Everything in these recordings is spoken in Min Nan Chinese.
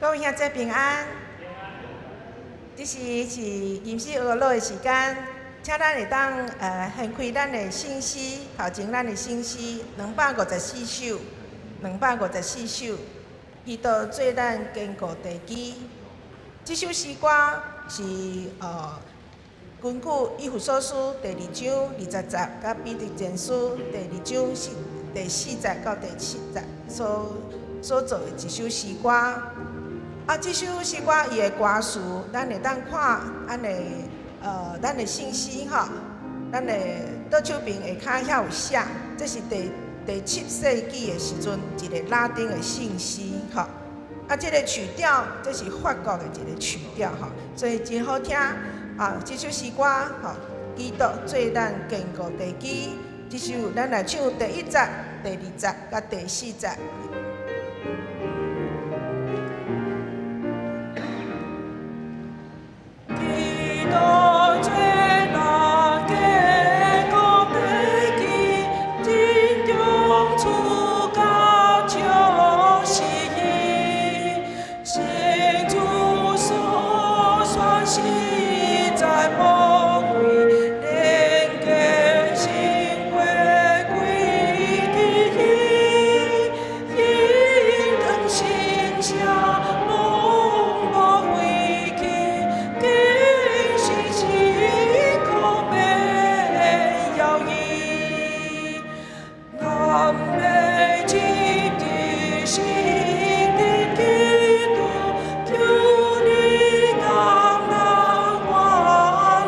各位兄弟平安，這時是吟詩學樂的時間，請咱會當掀開咱的聖詩，頭前咱的聖詩254首，兩百五十四首，基督做咱堅固地基。這首詩歌是根據以弗所書第二章20節，佮彼得前書第二章第四節到第七節所做的一首詩歌。啊，這首詩歌伊的歌詞，咱會當看咱的聖詩吼，咱的左手邊下跤遐有寫，這是第七世紀的時陣一個拉丁的聖詩吼。啊，這個曲調，這是法國的一個曲調吼，所以真好聽。啊，這首詩歌吼，基督做咱堅固地基，這首咱來唱第一節、第二節佮第四節。基督做咱堅固地基，真中處甲就是伊，聖主所選實在寶貴，連結勝過貴金，榮光聖赦攏無廢去，堅實是可免搖移。咱欲入得神的基督，求你降咱萬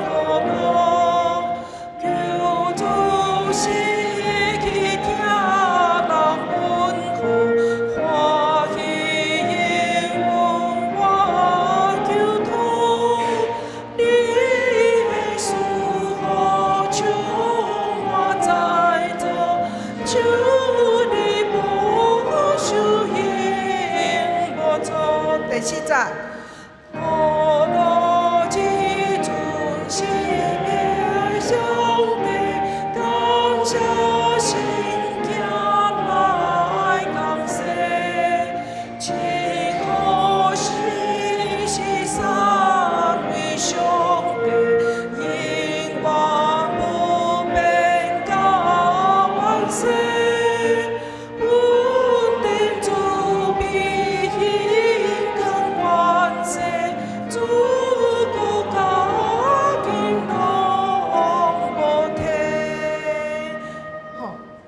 惡樂，求主死去疼人阮苦，歡喜應允我求托，你的賜福充滿在座，求你保守永無錯。第四節。我若至尊聖的上帝，感謝神行來降世，這可惜是三位上帝，永遠不變到萬世。恩典慈悲榮光萬世，自古到今攏無退。吼，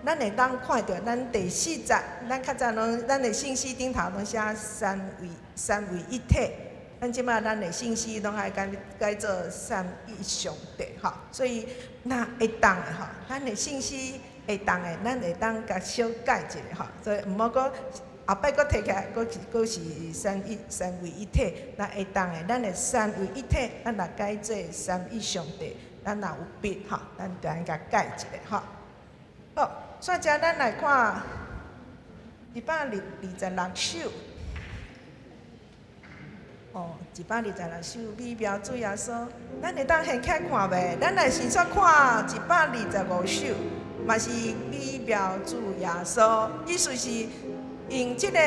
咱會當看著咱第四節，咱較早攏咱的聖詩頂頭攏寫三位一體，咱這擺咱的聖詩攏愛改做三一上帝吼，所以若會當的吼，咱的聖詩會當的，咱會當共小改一下吼，所以毋好閣後擺閣提起來，閣是三位一體，若會當的，咱的三位一體，咱若改做三一上帝，咱若有筆吼，咱就按共改一下吼。好，煞遮咱來看126首。哦，126首美妙主耶穌，咱會當掀起來看袂？咱來先煞看125首，嘛是美妙主耶穌，意思是用這個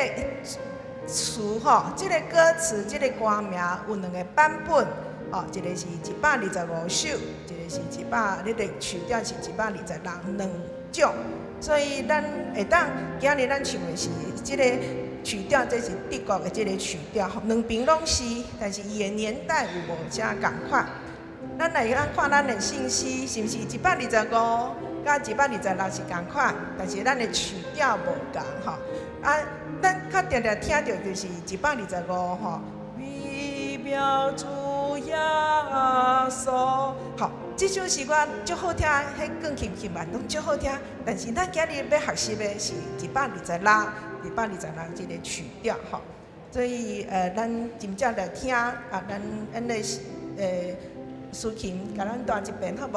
詞吼，這個歌詞，這個歌名有兩個版本，哦，一個是一百二十五首，一個是一百，那個曲調是126兩種，所以咱會當今日咱唱的是這個曲調，這是德國的這個曲調，兩邊攏是，但是伊的年代有無啥仝款。咱來咱看咱的聖詩，是毋是125佮126是仝款？但是咱的曲調無仝吼。啊，咱較定定聽著就是一百二十五吼。美妙主耶穌，好，這首詩歌足好聽，彼鋼琴琴嘛攏足好聽。但是咱今日欲學習的是一百二十六、126這個曲調吼。所以咱真正來聽啊，咱的司琴共咱彈一遍好無？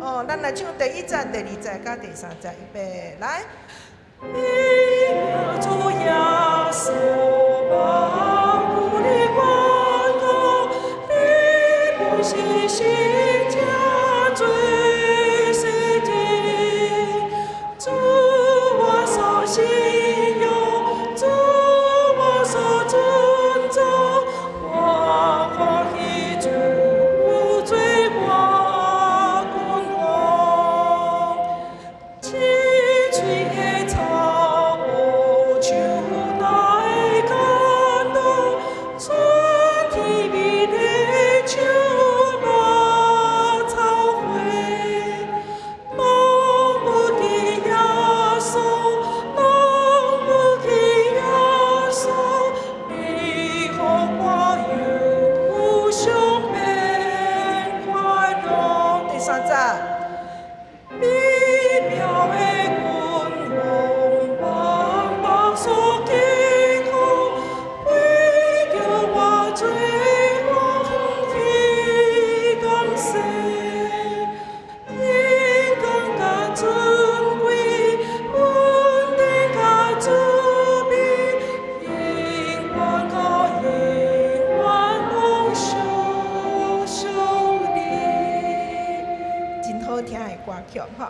哦，咱來唱第一節、第二節佮第三節，預備來。美妙主耶穌，萬古的廣告，你本是新家最聖潔，主我所信仰，主我所尊重，我歡喜主做我君王。青翠的草無樹哪會感動？春天美麗像百草花，攏無及耶穌，攏無及耶穌，你予我憂傷變快樂。第三節。美妙的君王，萬邦所敬奉，為著我罪惡去降世，榮光佮尊貴，恩典佮慈悲，永遠到永遠攏屬屬你。真好聽的歌曲吼。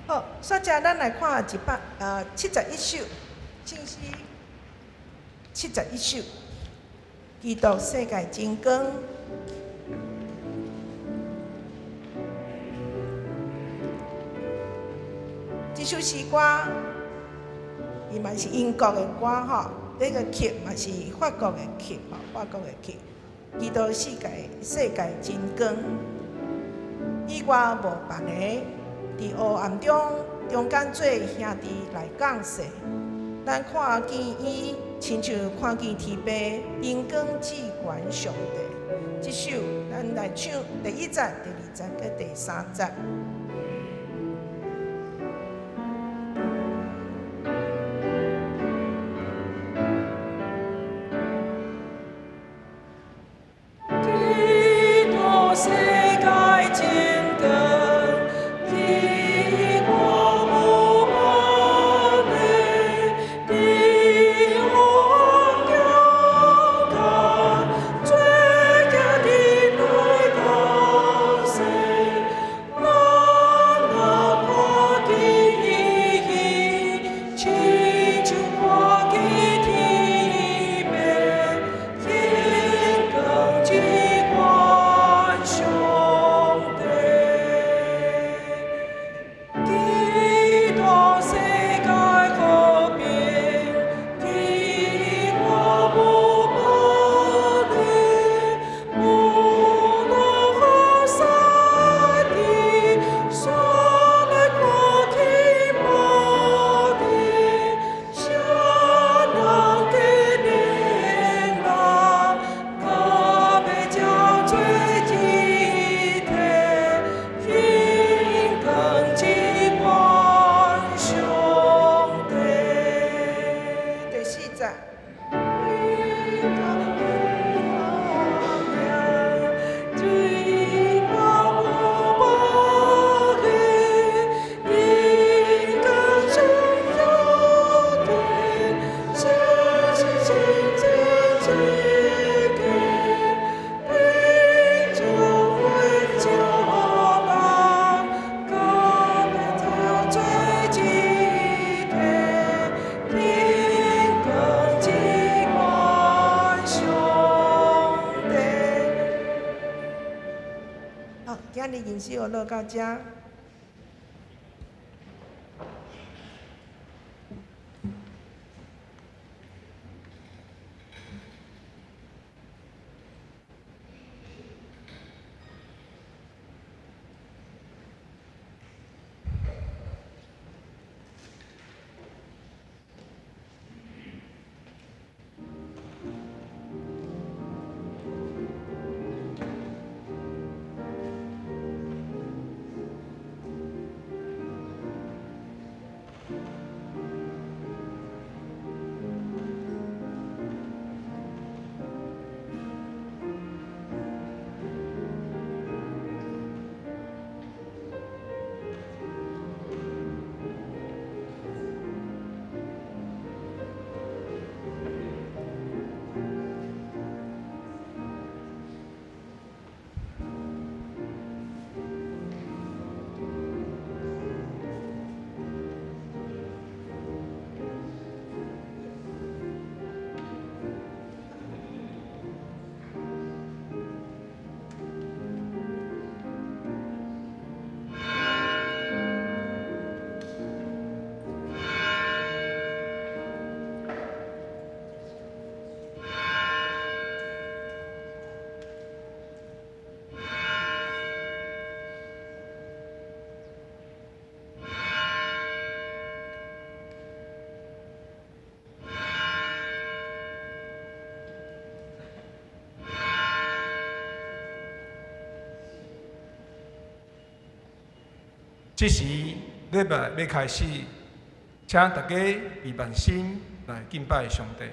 好，煞者咱來看171首，聖詩71首，基督世界真光。這首詩歌，伊嘛是英國的歌吼，這個曲嘛是法國的曲吼，法國的曲。基督世界真光，以外無別个，佇黑暗中中間做兄弟來降世，咱看見伊，親像看見天父，榮光至懸上帝。這首咱來唱第一節、第二節佮第三節。基督世界真光，以我無別个，佇黑暗中間，做兄弟來降世，咱若看見伊，親像看見天父，榮光至懸上帝。基督世界和平，以我無別个，無奈何山地，煞來看見無敵，啥人的憐憫，敢欲成做一體，榮光至懸上帝。第四節。對我無別個，榮光上帝，是是真真這個，變做阮照人，敢欲成做一體，榮光至懸上帝。好，今日吟詩學落到遮。這時禮拜欲開始，請大家預備心來敬拜上帝。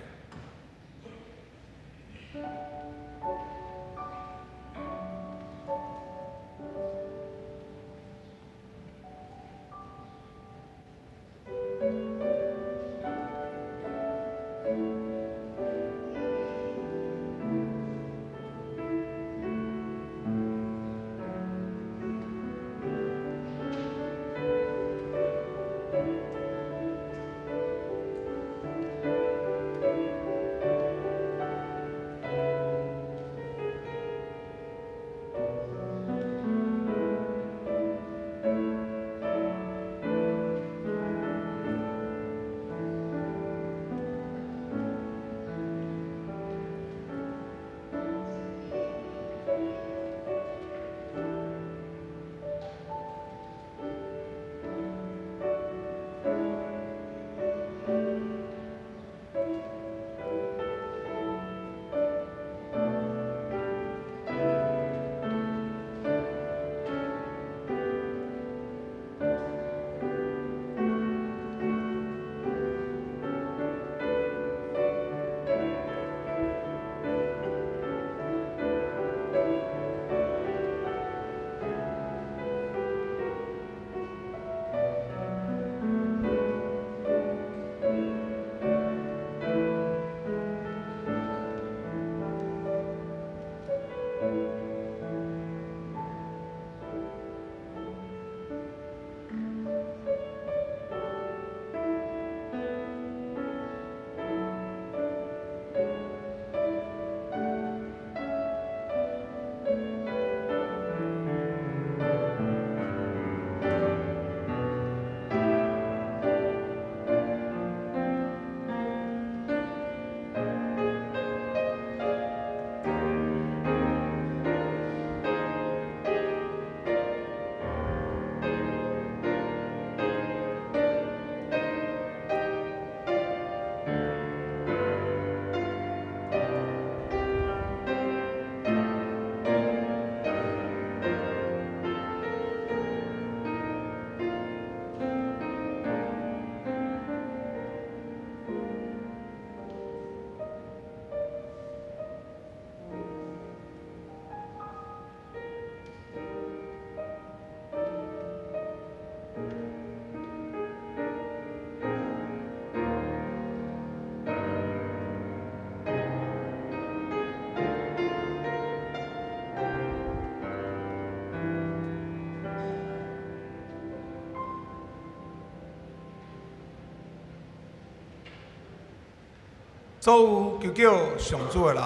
所有求叫上主的人，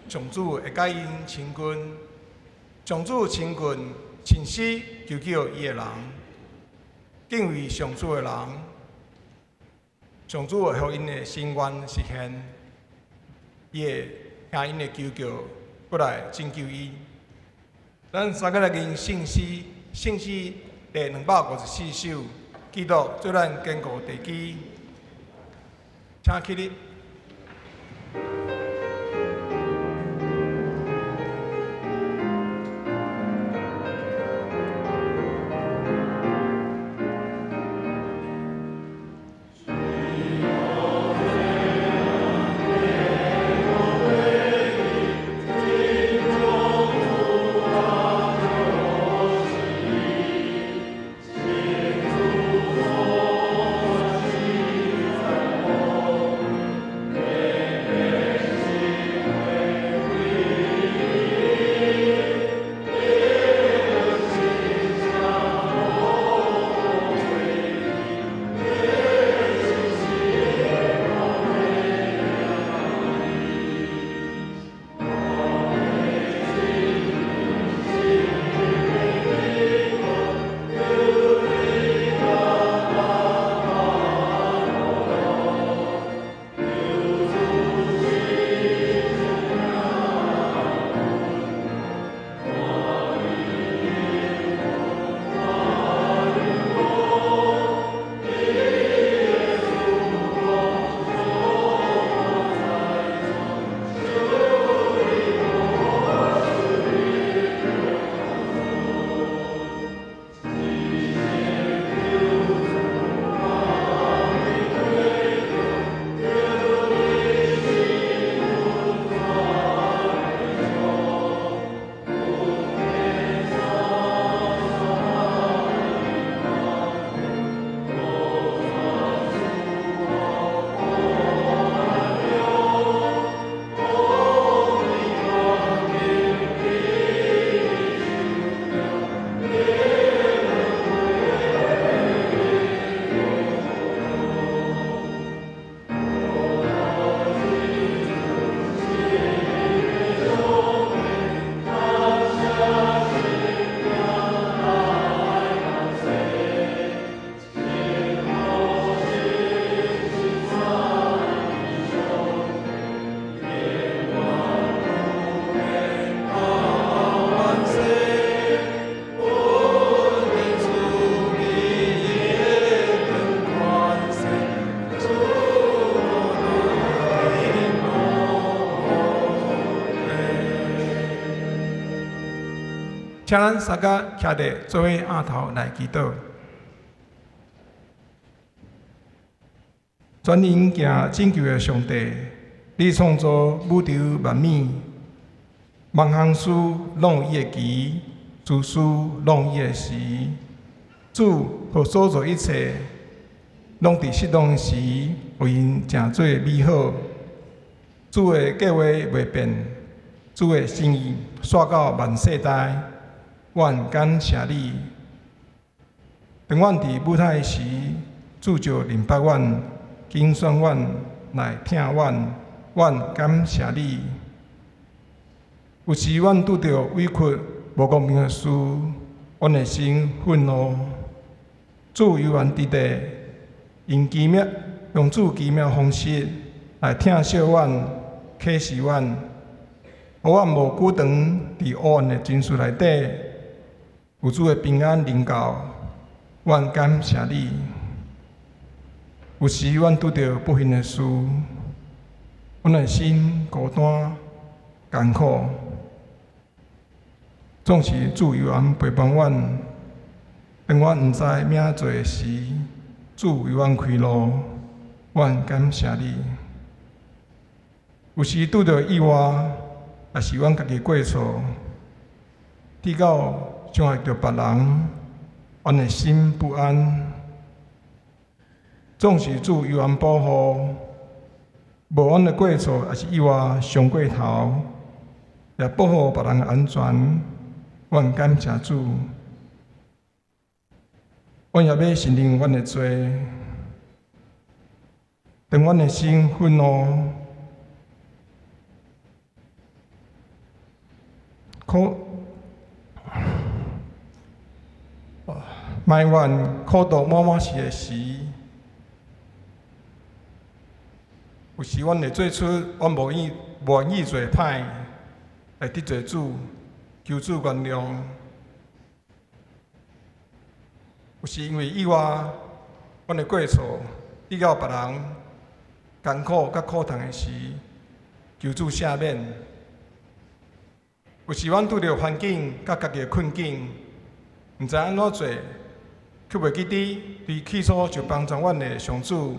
上主會佮𪜶親近；上主親近誠實求叫伊的人，敬畏上主的人，上主會予𪜶的心願實現，伊會聽𪜶的求叫，過來拯救𪜶。咱三個來吟聖詩，聖詩第254首，基督做咱堅固地基，請起立。請咱三个徛佇做伙徛頭來祈禱。全能行拯救的上帝，你創造宇宙萬物，萬項事攏有伊的期，事事攏有伊的時。主予所造一切，攏佇適當時，予𪜶成做美好。主的計劃袂變，主的心意紲到萬世代。阮感謝你。當阮佇母胎時，主就認捌阮，揀選阮來疼阮，阮感謝你。有時阮拄著委屈、無公平的事，阮的心憤怒。主猶原佇地，用奇妙、用主奇妙方式來疼惜阮、啟示阮，予阮無久長佇黑暗的情緒內底，有主的平安臨到，阮感謝你。有時阮拄著不幸的事，阮的心孤單、艱苦，總是主猶原陪伴阮。當阮毋知欲做時，主為阮開路，阮感謝你。有時拄著意外，抑是阮家己過錯，直到傷害著別人，阮的心不安。總是主猶原保護，無阮的過錯，抑是意外傷過頭，也保護別人的安全。阮感謝主。阮也欲承認阮的罪，當阮的心憤怒、苦埋怨、苦毒滿滿是的時，有時阮會做出阮無願意做的歹，來得罪主，求主原諒。有時因為意外，阮的過錯，得到別人艱苦佮苦痛的時，求主赦免。有時阮拄著環境佮家己的困境，毋知按怎做，卻袂記得佇起初就幫助阮的上主，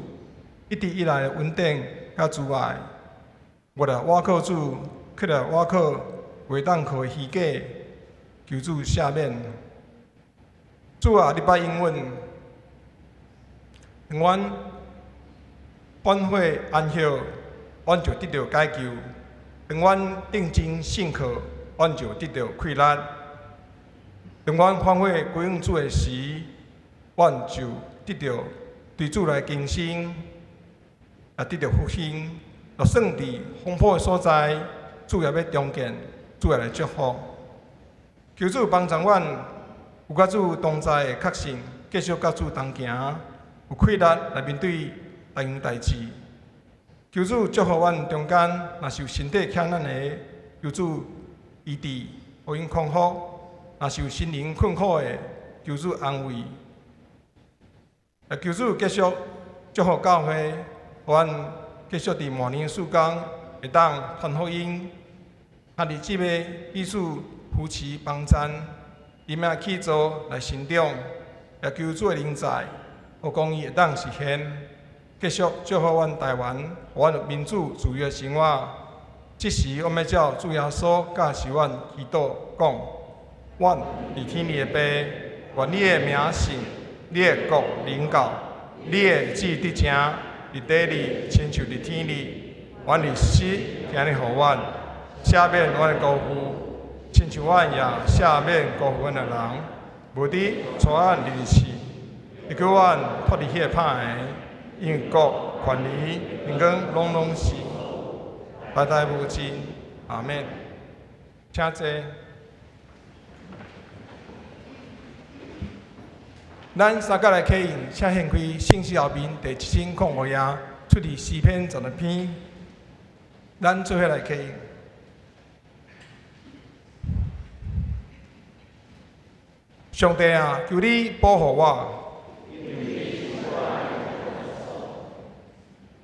一直以來的恩典佮慈愛。越來倚靠主，卻來倚靠袂當靠的虛假，求主赦免。主啊，你捌應允，當阮反悔安息，阮就得著解救；當阮定睛信靠，阮就得著氣力。當阮反悔歸向主的時，阮就得著對主來更新，也得著復興。若算佇風波的所在，主也欲重建，主也來祝福。求主幫助阮。有佮主同在的確信，繼續佮主同行，有氣力來面對逐樣代誌。求主祝福阮中間，若是有身體欠咱的，求主醫治，予𪜶康復；若是有心靈困苦的，求主安慰。也求主繼續祝福教會，予阮繼續佇末年時間會當傳福音，合日子的彼此扶持幫贊。伊名去做來成長，也求主的臨在，予公義會當實現，繼續祝福阮台灣，予阮有民主自由的生活。這時，阮欲照主耶穌教示阮祈禱講：阮佇天裡的父，願你的名聖，你的國臨到，你的旨意得成，佇地裡親像佇天裡。阮的食今日予阮，赦免阮的辜負。親像阮也赦免辜負阮的人，無得帶阮入試，伊叫阮脫離彼个歹的，因為國、權力、榮光攏攏是代代無盡。阿們。請坐。咱三個來啟應，請掀開聖詩後面第1005頁，出自詩篇16篇。咱做伙來啟應。上帝啊，求你保護我。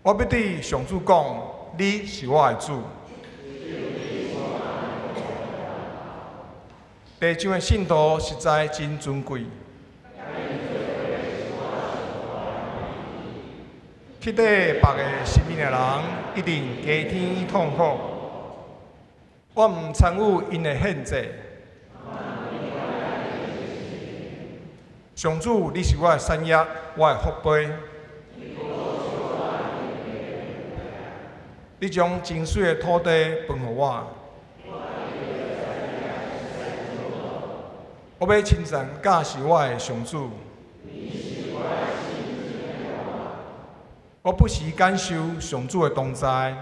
我欲對上主講，你是我的主。地上的信徒實在真尊貴。去綴別个神明的人，一定加添痛苦。我毋參與𪜶的獻祭。上主，你是我的產業，我的福杯。你將真媠的土地分予我。我欲親自教示我的上主。我不時感受上主的同在，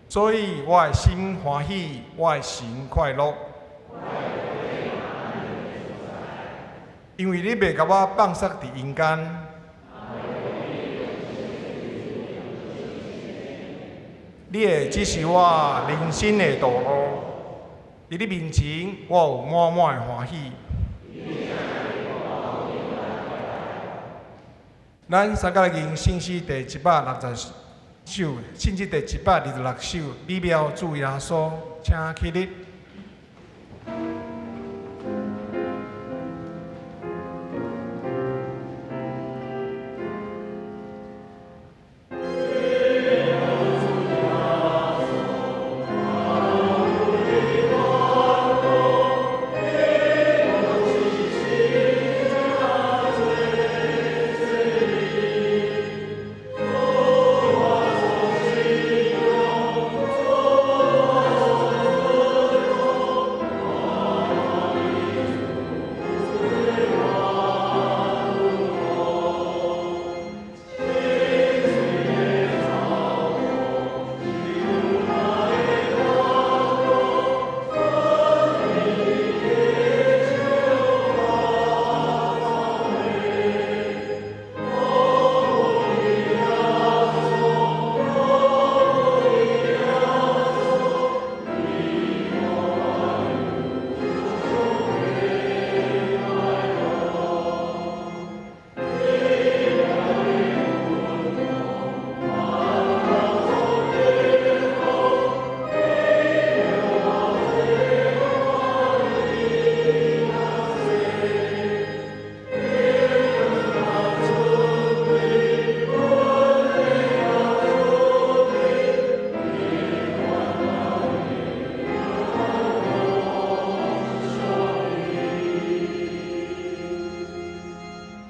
所以我的心歡喜，我的神快樂。因為你袂共我放殺佇陰間。你會指示我人生的道路，佇你面前，我有滿滿的歡喜。咱三個來吟聖詩第160首，聖詩第126首，美妙主耶穌，請起立。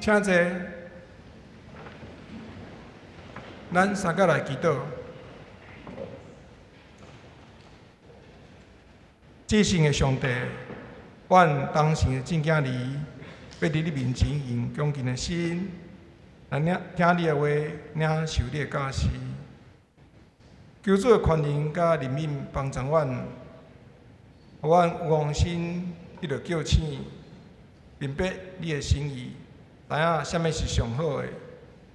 請坐，咱三個來祈禱。至聖的上帝，阮當神的正囝兒，欲佇你面前用恭敬的心來領聽你的話，領受你的教示。求主的寬容佮憐憫幫助阮，予阮有良心得著叫醒，明白你的心意。知影啥物是上好的，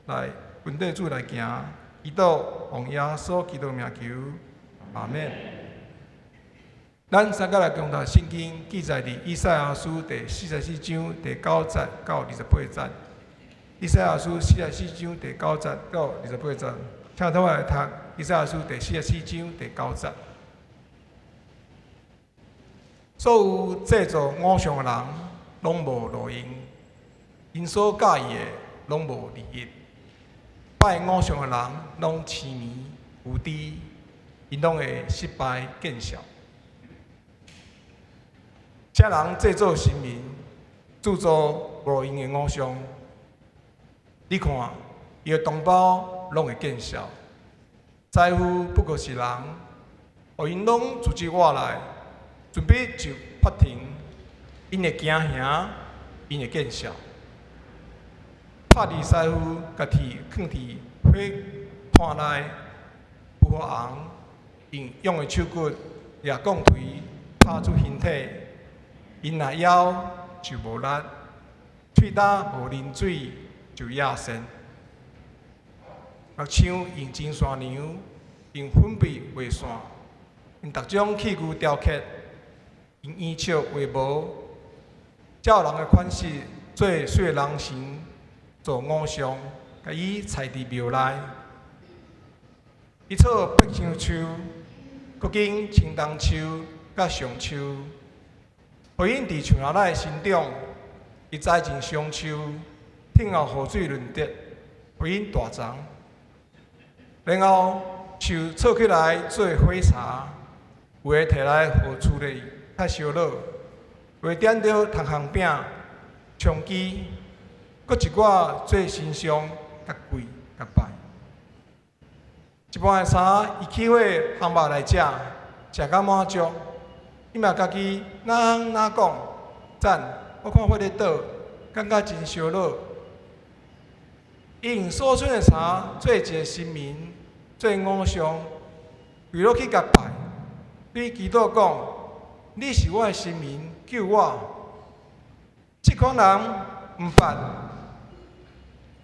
來跟綴主來行，祈禱奉耶穌基督名求，阿們。咱三個來共讀聖經記載佇以賽亞書第44章第9節到28節。以賽亞書四十四章第九節到二十八節，請同我來讀以賽亞書第44章第9節。所有製造偶像的人，攏無路用。𪜶所佮意的，攏無利益；拜偶像的人，攏癡迷無知，𪜶攏會失敗見笑。這人製造神明，製造無路用的偶像，你看，伊的同胞攏會見笑。財富不過是人，予𪜶攏組織活來，準備就法庭，𪜶會驚嚇，𪜶會見笑。法利賽夫共鐵囥佇火炭內，有予紅，用用的手骨掠摃槌拍出形體，𪜶若枵就無力，喙焦無啉水就徛線。目像用金線娘，用粉筆畫線，𪜶逐種器具雕刻，用圓尺畫模，照人的款式做細人神。做偶像，共伊豺佇廟內。伊草柏香樹，閣經青桐樹佮橡樹，予𪜶佇樹林內生長。伊栽種松樹，聽候雨水潤澤，予𪜶大欉。然後樹錯起來做火柴，有的提來予厝內較燒熱，有的點著烘烘餅、充飢，閣一寡做神像，共跪共拜。一半的柴，伊起火烘肉來食，食甲滿足。伊嘛家己哪烘哪講，讚！我看火咧倒，感覺真燒熱。伊用所剩的柴做一个神明，做偶像，跪落去共拜。對基督講：你是我的神明，救我！這款人毋捌，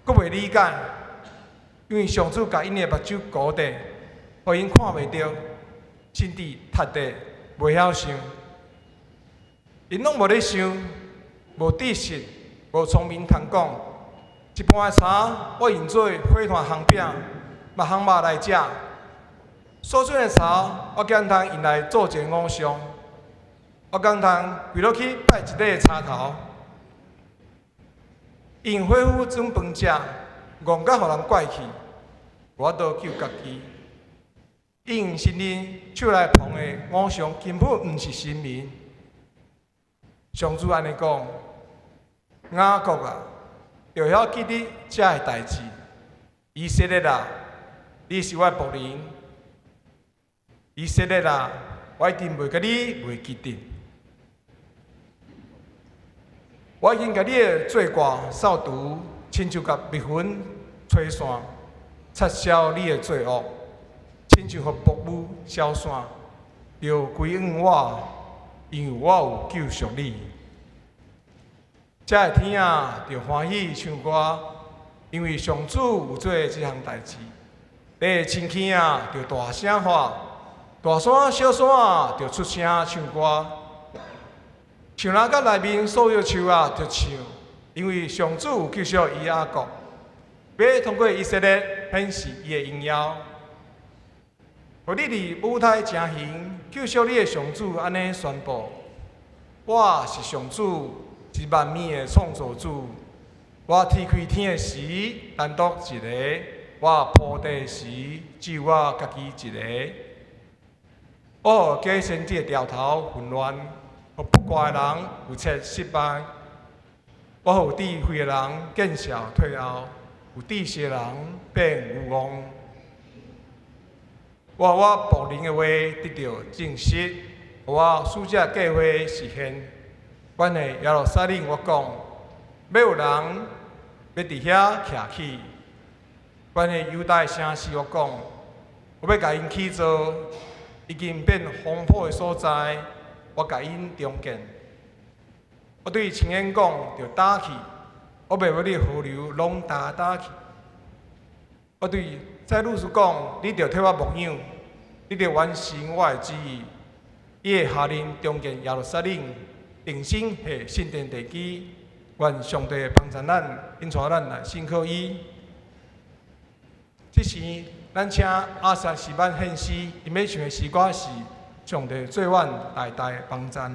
閣袂理解，因為上主共𪜶的目睭糊著，予𪜶看袂著，甚至窒著，袂曉想。𪜶攏無咧想，無知識，無聰明通講。一半的柴，我用做火炭烘餅，嘛烘肉來食。所剩的柴，我敢通用來做一个偶像，我敢通跪落去拜一个柴頭。用火斧煮飯食，戇甲予人怪去，無法度救家己。𪜶承認手來捧的偶像根本毋是神明。上主按呢講：雅各啊，著曉記得這个代誌。以色列啊，你是我的僕人。以色列啊，我一定袂共你袂記得。我已經共你的罪過掃除，親像共密雲吹散，擦消你的罪惡，親像予薄霧消散。著歸向我，因為我有救贖你。這个天啊，著歡喜唱歌，因為上主有做這項代誌。地的清溪啊，著大聲喊；大山小山啊，著出聲唱歌。樹林佮內面所有樹啊，著唱，因為上主有救贖伊雅各，欲通過以色列顯示伊的榮耀。予你佇母胎成形，救贖你的上主按呢宣布：我是上主，是萬物的創造主。我踢開天的時，單獨一个；我鋪地的時，只有我家己一个。我予假先知的牢頭混亂，予卜卦的人有切失敗。我予有智慧的人見笑退後，有知識的人變愚戇。我予我僕人的話得著證實，予我使者計劃實現。關係耶路撒冷，我講，欲有人欲佇遐徛起。關係猶大城市，我講，我欲共𪜶起造，已經變荒鋪的所在，我共𪜶重建。我對深淵講，著焦去；我袂欲你河流攏焦焦去。我對賽魯斯講，你著替我牧養，你著完成我的旨意。伊會下令重建耶路撒冷，重新下聖殿地基。願上帝幫助咱，引帶咱來信靠伊。這時，咱請亞薩詩班獻詩，𪜶欲唱的詩歌是《上帝做阮大大的幫贊》。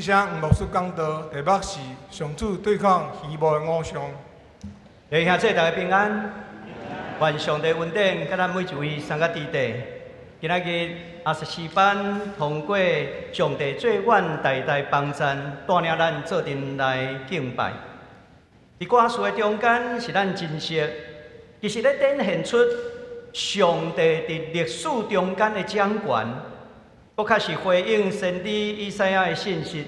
請黃牧師講道，題目是上主對抗虛無的偶像。弟兄姊妹大家平安，願上帝恩典，佮咱每一位三個弟弟。今仔日阿十四班通過上帝做阮代代幫贊，帶領咱做陣來敬拜。佇歌詞的中間是咱珍惜，其實咧展現出上帝佇歷史中間的掌權，閣較是回應先知以賽亞的信息。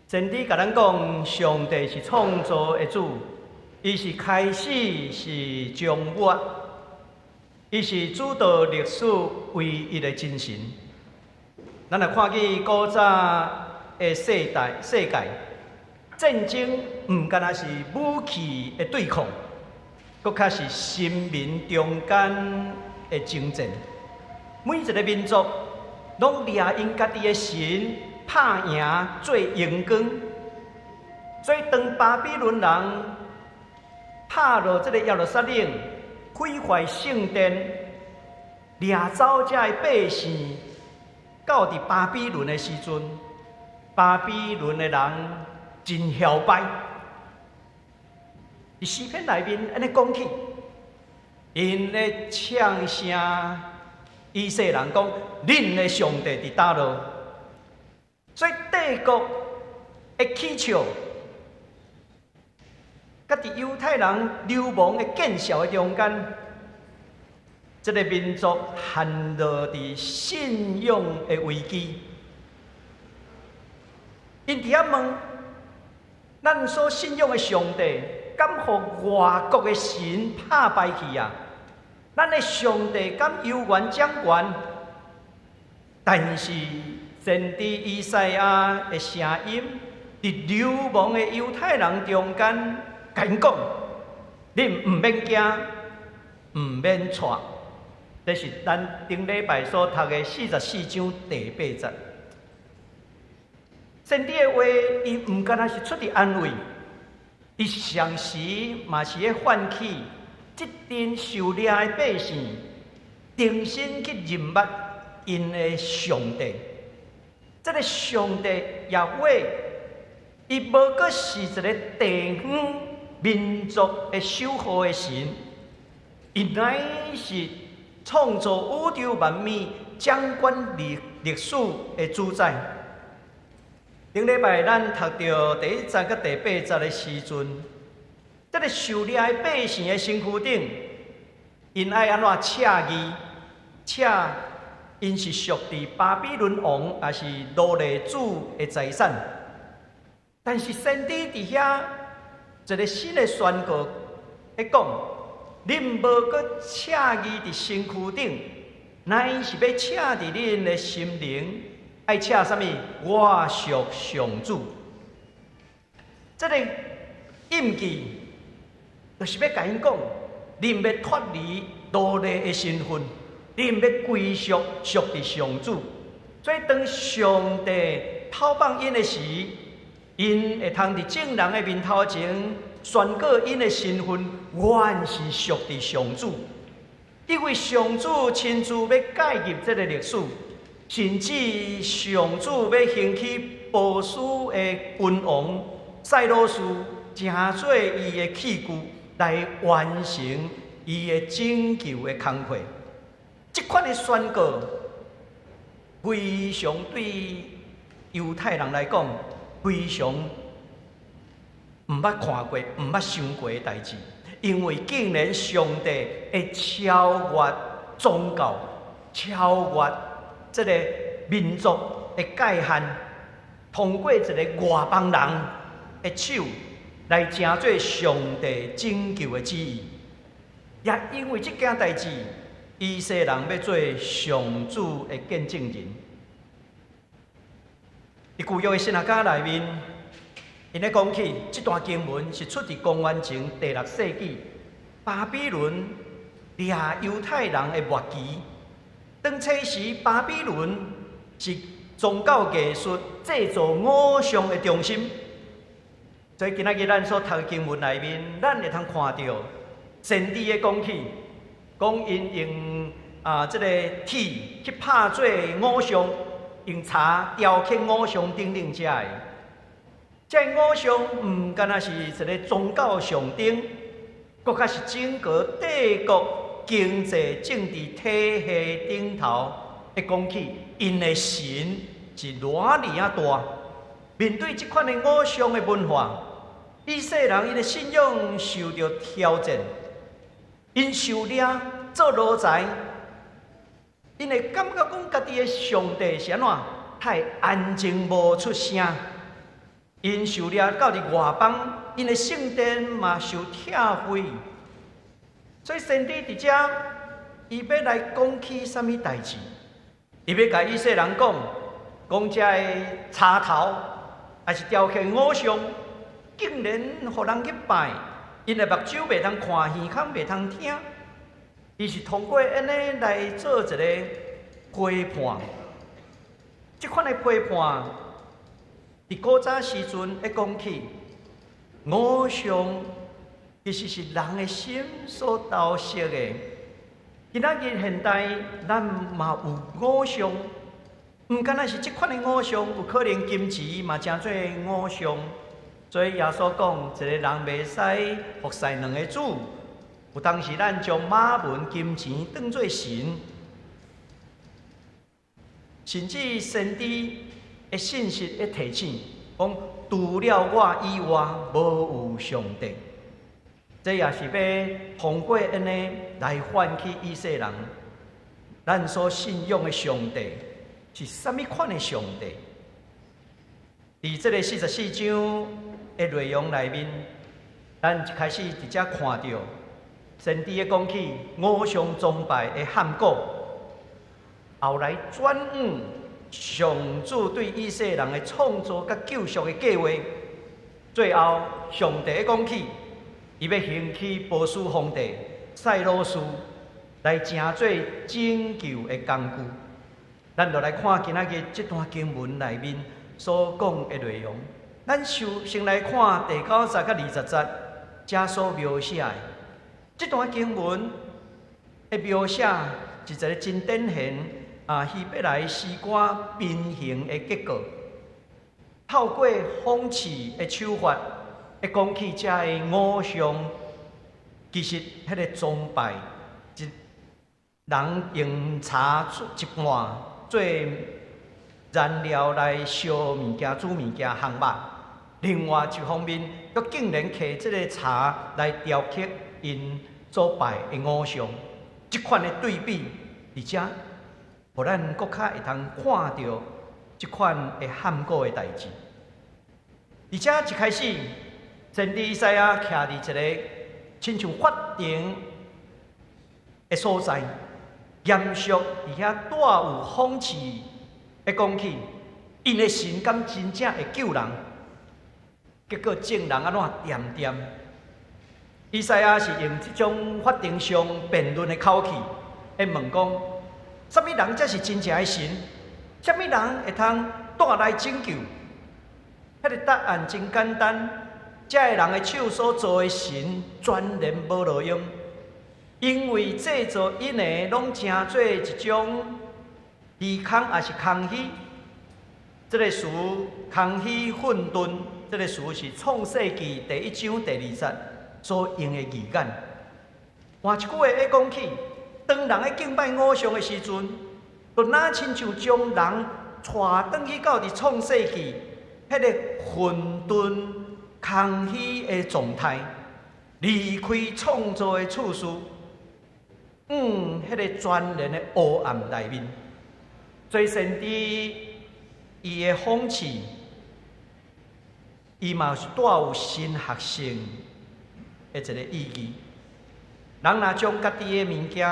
先知共咱講，上帝是創造的主，伊是開始，是終末，伊是主導歷史唯一的真神。咱來看見古早的世代世界，戰爭毋干焦是武器的對抗，閣較是心民中間的爭戰。每一個民族攏掠𪜶家己的神拍贏做榮光，所以當巴比倫人拍落這个耶路撒冷，毀壞聖殿，掠走遮的百姓，到佇巴比倫的時陣，巴比倫的人真囂擺。佇詩篇內面按呢講起，𪜶咧嗆聲以色列人講：恁的上帝佇佗落？所以帝國的起笑，佮佇猶太人流亡的見笑的中間，這个民族陷落佇信仰的危機。𪜶佇遐問：咱所信仰的上帝，敢予外國的神拍敗去啊？咱的上帝敢猶原掌權？但是先知以賽亞的聲音，佇流亡的猶太人中間，共𪜶講：恁毋免驚，毋免掣。這是咱頂禮拜所讀的44章第八節。先知的話，伊毋干焦是出佇安慰，伊同時嘛是咧喚起這陣受掠的百姓，重新去認捌𪜶的上帝。這个上帝耶和華，伊無閣是一个地方民族的守護的神，伊乃是創造宇宙萬物、掌管歷歷史的主宰。頂禮拜咱讀著第一節佮第八節的時陣，這个受掠的百姓的身軀頂，𪜶愛按怎赤字？赤，𪜶是屬佇巴比倫王，抑是奴隸主的財產。但是先知佇遐一个新的宣告，咧講：恁無閣赤字佇身軀頂，乃是欲赤佇恁的心靈。愛赤啥物？我屬上主。這个印記就是欲共𪜶講，恁欲脫離奴隸的身份，恁欲歸屬屬佇上主。所以當上帝透放𪜶的時，𪜶會通佇眾人的面頭前宣告𪜶的身份，原是屬佇上主。因為上主親自欲介入這个歷史，甚至上主欲興起波斯的君王賽羅斯，成做伊的器具來完成伊的拯救的工課。這款的宣告，非常對猶太人來講，非常毋捌看過、毋捌想過的代誌，因為竟然上帝會超越宗教、超越這个民族的界限，通過一个外邦人的手來成做上帝拯救的旨意。也因為這件代誌，以色列人欲做上主的見證人。佇舊約的神學家內面，𪜶咧講起這段經文是出佇公元前第六世紀，巴比倫掠猶太人的末期。當初時，巴比倫是宗教藝術製造偶像的中心。所以今仔日咱所讀的經文內面，咱會通看著先知的講起，講𪜶用啊這个鐵去拍做偶像，用柴雕刻偶像等等遮的。這個偶像毋干焦是一个宗教象徵，閣較是整個帝國經濟政治體系頂頭會講起，𪜶的神是偌爾仔大。面對這款的偶像的文化，以色列人𪜶的信仰受著挑戰，𪜶受掠做奴才，𪜶會感覺講家己的上帝是按怎太安靜無出聲。𪜶受掠到佇外邦，𪜶的聖殿嘛受拆毀。所以先知佇遮，伊欲來講起啥物代誌？伊欲共以色列人講，講這个柴頭，抑是雕刻偶像，竟然予人去拜，𪜶的目睭袂通看，耳孔袂通聽。伊是通過按呢來做一个批判，這款的批判。佇古早時陣，會講起偶像，其實是人的心所投射的。今仔日現代，咱嘛有偶像，毋干焦是這款的偶像，有可能金錢嘛成做偶像。所以耶穌講，一个人袂使服侍兩个主。有當時咱將瑪門金錢當做神，甚至先知的信息會提醒，講除了我以外，無有上帝。這也是欲通過按呢來喚起以色列人，咱所信仰的上帝是啥物款的上帝？佇這个44章的內容內面，咱一開始佇遮看著先知咧講起偶像崇拜的譀古，後來轉往上主對以色列人的創造佮救贖的計劃，最後上帝講起，伊欲興起波斯皇帝賽魯斯來成做拯救的工具。咱就來看今仔日這段經文內面所講的內容。咱首先來看第九節佮20節，遮所描寫的這段經文的描寫是一个真典型啊，希伯來詩歌平行的結構，透過諷刺的手法，會講起遮个偶像，其實彼个崇拜，一人用柴一半做燃料來燒物件、煮物件烘肉，另外一方面，閣竟然提這个柴來雕刻𪜶所拜的偶像，這款的對比，佇遮。予咱閣較會通看著這款的譀古的代誌。而且一開始，先知以賽亞徛佇一个親像法庭的所在，嚴肅而且帶有諷刺的講起，𪜶的神敢真正會救人？結果眾人按怎恬恬？以賽亞是用這種法庭上辯論的口氣，來問講：啥物人才是真正的神？啥物人會通帶來拯救？彼个答案真簡單，這个人的手所做的神，全然無路用，因為製造𪜶的攏成做一種虛空，抑是空虛。這个詞空虛混沌，這个詞是創世記第一章第二節所用的字眼。換一句話會講起，當人咧敬拜偶像的時陣，就若親像將人帶轉去到佇創世記彼个混沌空虛的狀態，離開創造的次序，往彼个全然的黑暗內面。所以先知伊的諷刺，伊嘛是帶有神學性的一个意義。人若將家己的物件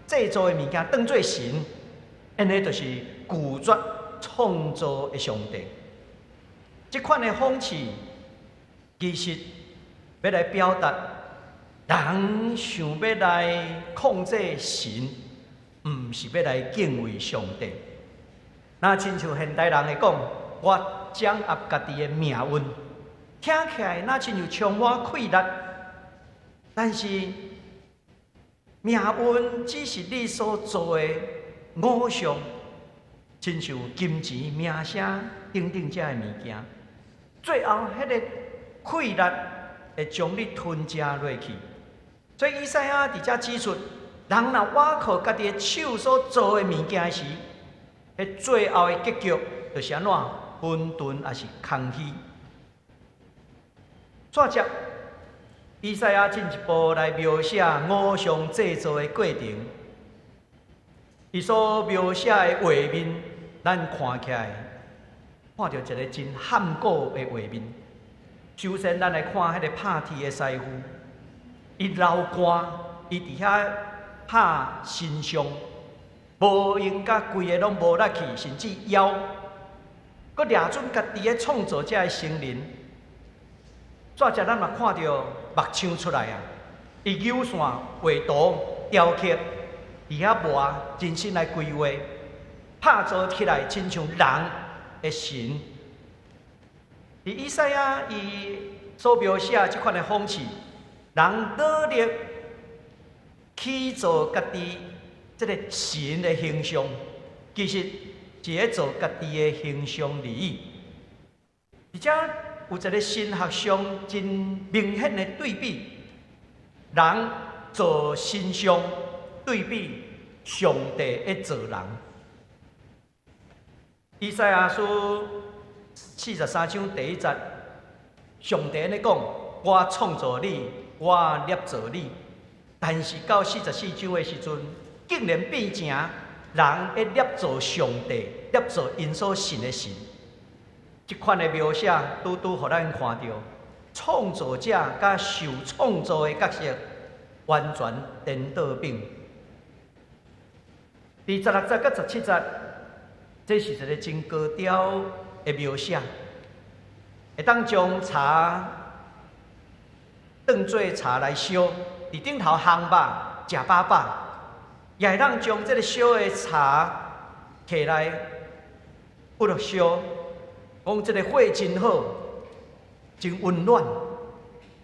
製造的物件當做神，按呢就是拒絕創造的上帝。這款的諷刺，其實欲來表達人想欲來控制神，毋是欲來敬畏上帝。若親像現代人會講，我掌握家己的命運，聽起來若親像充滿氣力，但是命運只是你所做的偶像，親像金錢、名聲等等這个物件，最後彼个氣力會將你吞食落去。所以以賽亞佇遮指出，人若倚靠家己的手所做的物件時，彼最後的結局就是按怎混沌，抑是空虛。煞接，以賽亞進一步來描寫偶像製造的過程。伊所描寫的畫面，咱看起來看著一个真譀古的畫面。首先，咱來看彼个拍鐵的師傅，伊流汗，伊佇遐拍神像，無閒甲規个攏無力氣，甚至腰，閣掠準家己的創造者的神靈。煞接咱嘛看著木匠出來啊，伊扭線、畫圖、雕刻，佇遐磨人生來規劃，拍造起來親像人的神。佇以賽亞伊所描寫這款的諷刺，人努力去造家己這个神的形象，其實是咧造家己的形象而已。而且有一個神學上真明顯的對比，人造神像對比上帝咧造人。以賽亞書43章第一節，上帝按呢講：我創造你，我捏造你。但是到44章的時陣，竟然變成人咧捏造上帝，捏造𪜶所信的神。這款的描寫，拄拄予咱看著創造者佮受創造的角色完全顛倒反。佇16節佮17節，這是一个真高調的描寫，會當將柴當做柴來燒，佇頂頭烘肉食飽飽，也會當將這个燒的柴提來焐落燒，講這个火真好，真溫暖，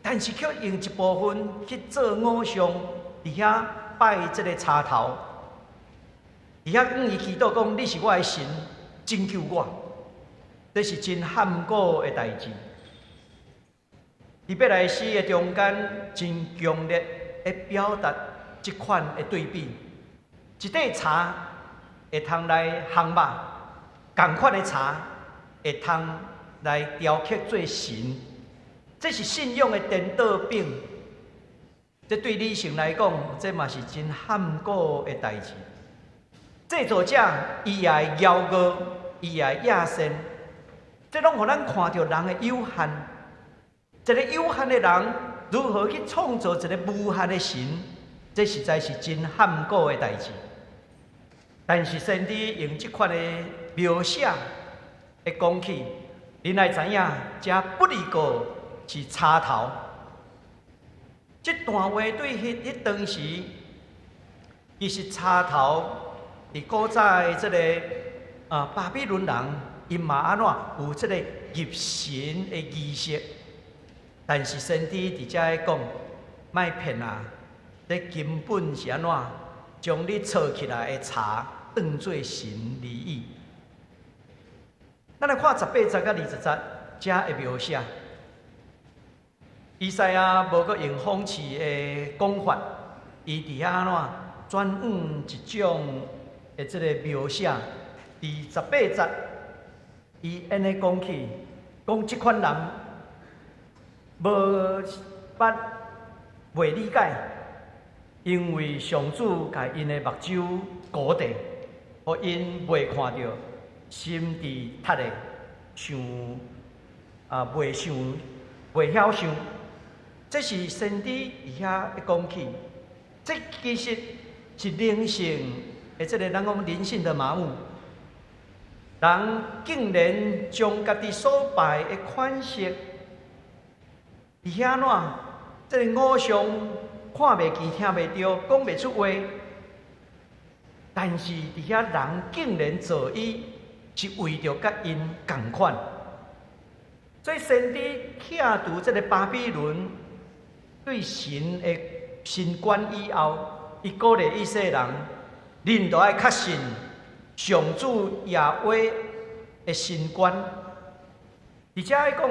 但是卻用一部分去做偶像，佇遐拜這个柴頭，佇遐向伊祈禱講：你是我的神，拯救我。這是真譀古的代誌。佇伯來詩的中間，真強烈的表達這款的對比。一塊柴會通來烘肉，仝款的柴會通來雕刻做神，這是信仰的顛倒反。這對理性來講，這嘛是真譀古的代誌。製造者伊也會驕傲，伊也會野心，這攏予咱看著人的有限。一个有限的人如何去創造一个無限的神？這實在是真譀古的代誌。但是先知用這款的描寫會講起，恁愛知影，這不過是柴頭。這段話對彼彼當時，其實柴頭佇古早的這个巴比倫人，𪜶嘛按怎有這个入神的儀式。但是先知佇遮咧講，莫騙啊！這根本是按怎將你炒起來的柴當做神而已。咱來看18節佮20節，遮的描寫。以賽亞無閣用諷刺的講法，伊佇遐按怎轉往一種的這個描寫。佇18節，伊按呢講起，講這款人無捌袂理解，因為上主共𪜶的目睭糊地，予𪜶袂看著，心智窒的，想啊袂想袂曉想。這是先知佇遐講起，這其實是靈性的這个咱講靈性的麻木。人竟然將家己所拜的款式，佇遐怎？這个偶像看袂見、聽袂著、講袂出話，但是佇遐人竟然做伊，是為著佮𪜶仝款。所以先知拆除這个巴比倫對神的神觀以後，伊鼓勵以色列人，恁著愛確信上主耶和華的神觀。而且愛講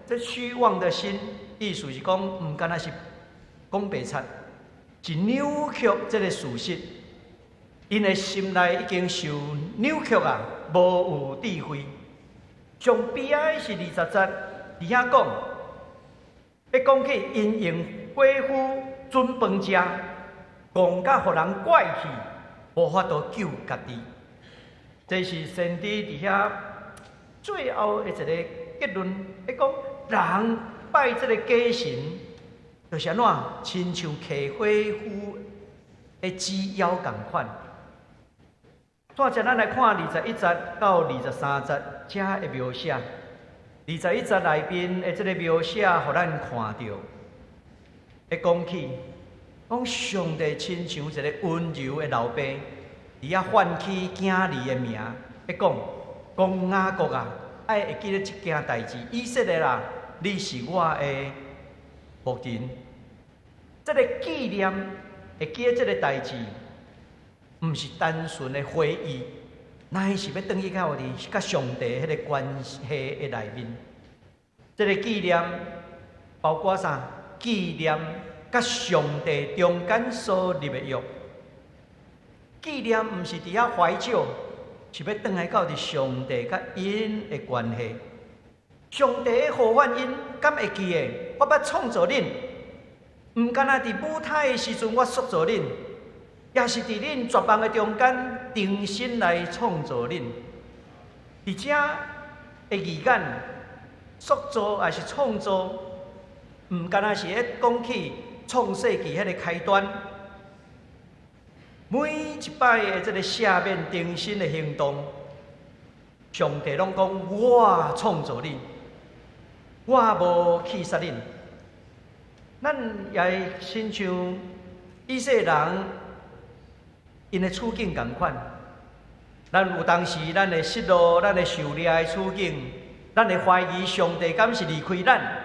這虛妄的心，意思是講毋敢若是講白賊，是扭曲這个事實。𪜶的心內已經受扭曲啊，無有智慧。上悲哀是20節，佇遐講，欲講起𪜶用火斧準飯食，戇甲予人拐去，無法度救家己。這是先知佇遐最後的一個結論，伊講人拜這个假神，就是按怎，親像騎火斧的紙鷂仝款。煞者咱來看21節到23節遮的描寫。21節內面的這个描寫，予咱看著，會講起講上帝親像一个溫柔的老爸，佇遐喚起囝兒的名，會講講雅各啊，愛會記得這件代誌。以色列啊，你是我的僕人。這个紀念會記得這个代誌，毋是單純的回憶，乃是欲轉去到佇佮上帝彼个關係的內面。這个紀念包括啥？紀念佮上帝中間所立的約。紀念毋是佇遐懷舊，是欲轉來到佇上帝佮𪜶的關係。上帝的呼喚𪜶，敢會記得？我捌創造恁，毋干焦佇母胎的時陣我塑造恁。也是佇恁絕望的中間，重新來創造恁。佇遮的字眼，塑造抑是創造，毋干焦是咧講起創世紀彼个開端。每一擺的這个赦免重新的行動，上帝攏講我創造恁，我無棄殺恁。咱也會親像以色列人。𪜶的處境仝款，咱有當時咱會失落，咱會受掠的處境，咱會懷疑上帝敢是離開咱。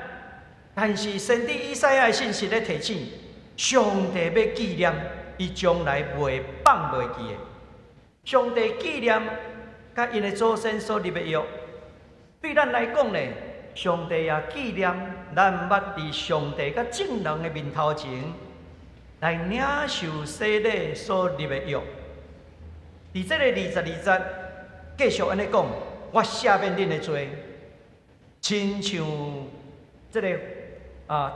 但是先知以賽亞的信息咧提醒，上帝欲紀念，伊將來袂放袂記的。上帝紀念佮𪜶的祖先所立的約，對咱來講呢，上帝也紀念咱捌佇上帝佮眾人的面頭前來領受洗禮所立的約。佇這个22節繼續按呢講，我赦免恁的罪，親像這个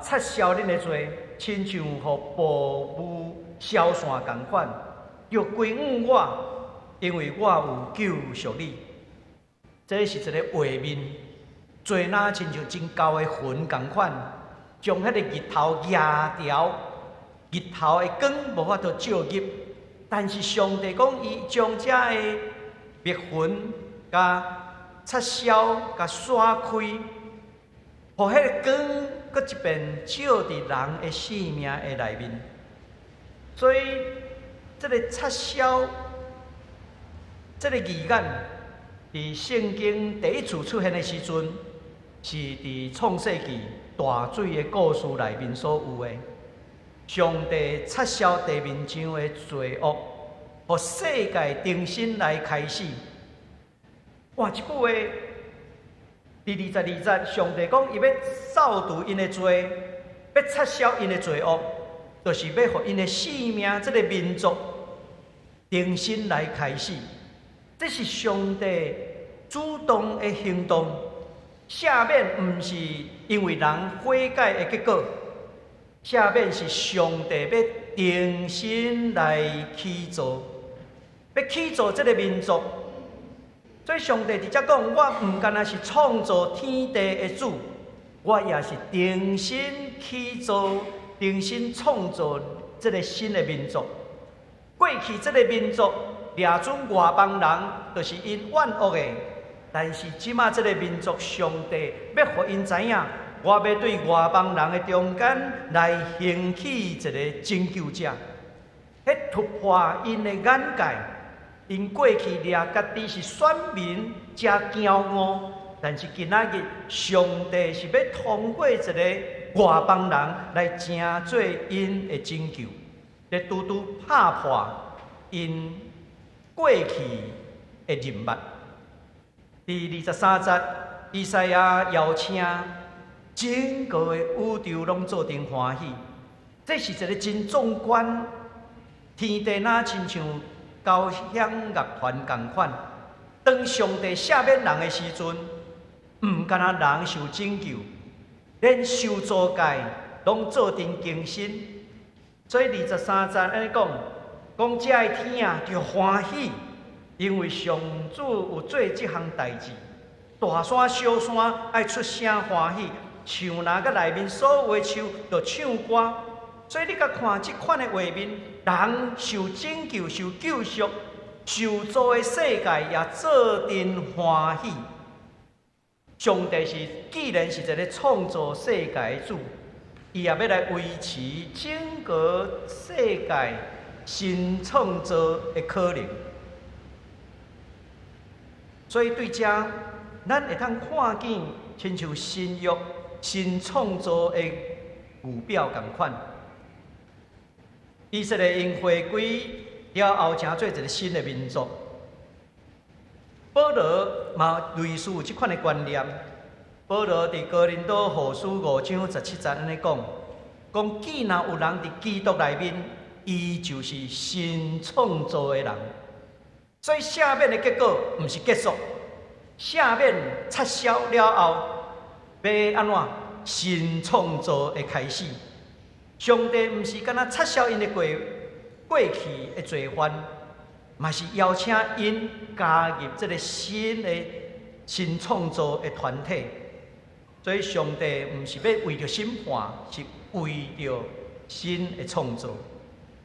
擦消恁的罪，親像予薄霧消散仝款，著歸向我，因為我有救贖你。這是一个畫面，罪若親像真高的雲仝款，將彼个日頭壓掉。日頭的光無法度照入，但是上帝講，伊將遮的密雲共擦消、共散開，予彼个光閣一遍照佇人的生命的內面。所以，這个擦消，這个字眼，佇聖經第一次出現的時陣，是佇創世紀大水的故事內面所有的。上帝擦消地面上的罪惡，予世界重新來開始。哇！這句話，佇22節，上帝講伊欲掃除𪜶的罪，欲擦消𪜶的罪惡，就是欲予𪜶的生命這个民族重新來開始。這是上帝主動的行動，赦免毋是因為人悔改的結果。赦免是上帝欲重新來起造，欲起造這个民族。所以上帝佇遮講，我毋干焦是創造天地的主，我也是重新起造、重新創造這个新的民族。過去這个民族掠準外邦人，就是𪜶怨惡的。但是這馬這个民族，上帝欲予𪜶知影，我欲對外邦人的中間來興起一个拯救者，彼突破𪜶的眼界。𪜶過去掠家己是選民，誠驕傲，但是今仔日上帝是欲通過一个外邦人來成做𪜶的拯救，來拄拄拍破𪜶過去的認捌。佇23節。以賽亞邀請整個的宇宙攏做陣歡喜，這是一個真壯觀，天地若親像交響樂團仝款。當上帝赦免人的時陣，毋干焦人受拯救，連受造界攏做陣更新。所以23節按呢講，講遮的天啊，著歡喜，因為上主有做這項代誌。大山小山愛出聲歡喜，樹林佮內面所有的樹著唱歌。所以你共看這款的畫面，人受拯救、受救贖、受造的世界也做陣歡喜。上帝是既然是一个創造世界的主，伊也欲來維持整個世界新創造的可能。所以對遮，咱會通看見親像新約新創造的預表仝款。以色列𪜶回歸了後，成做一个新的民族。保羅嘛類似有這款的觀念。保羅佇哥林多後書5章17節按呢講，講既若有人佇基督內面，伊就是新創造的人。所以赦免的結果毋是結束，赦免撤銷了後，欲按怎新創造的開始。上帝毋是干焦撤銷𪜶的過去的罪犯，嘛是邀請𪜶加入這个新的新創造的團體。所以上帝毋是欲為著審判，是為著新的創造。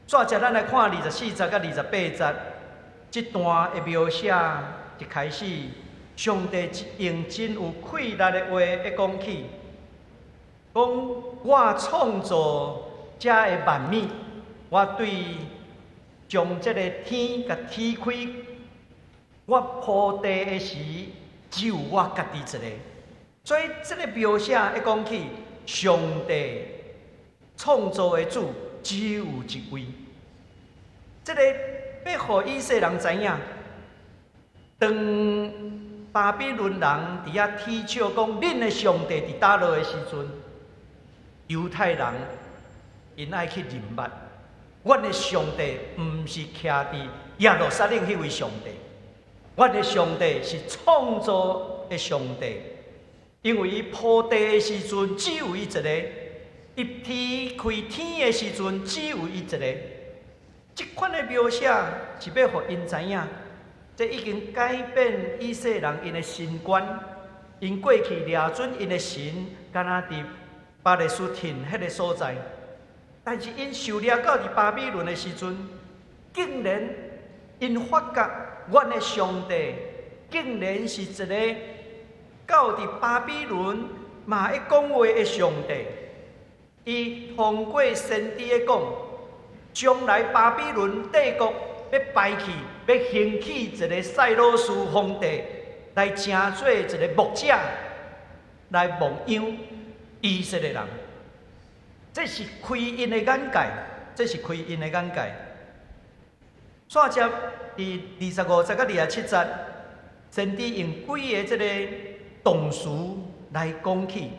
煞接咱來看24節佮28節這段的描寫，一開始上帝用真有氣力的話會講起，講我創造遮的萬物，我對將這个天共天開，我鋪地的時，只有我家己一个。所以這个描寫一講起，上帝創造的主只有一位。這个欲予以色列人知影，當巴比倫人佇遐恥笑講恁的上帝佇佗落的時陣，猶太人𪜶愛去認捌，阮的上帝毋是徛佇耶路撒冷彼位上帝，阮的上帝是創造的上帝，因為伊鋪地的時陣只有伊一個，伊天開天的時陣只有伊一個。這款的描寫是欲予𪜶知影，這已經改變以色列人𪜶的神觀，𪜶過去掠準𪜶的神，敢若佇巴勒斯坦彼个所在，但是𪜶受掠到佇巴比倫的時陣，竟然𪜶發覺阮的上帝竟然是一个到佇巴比倫嘛會講話的上帝。伊通過先知的講，將來巴比倫帝國欲敗去，欲興起一个賽羅斯皇帝來成做一个牧者，來牧養以色列人。這是開𪜶的眼界，這是開𪜶的眼界。煞接佇25節佮27節，先知用幾个這个動詞來講起，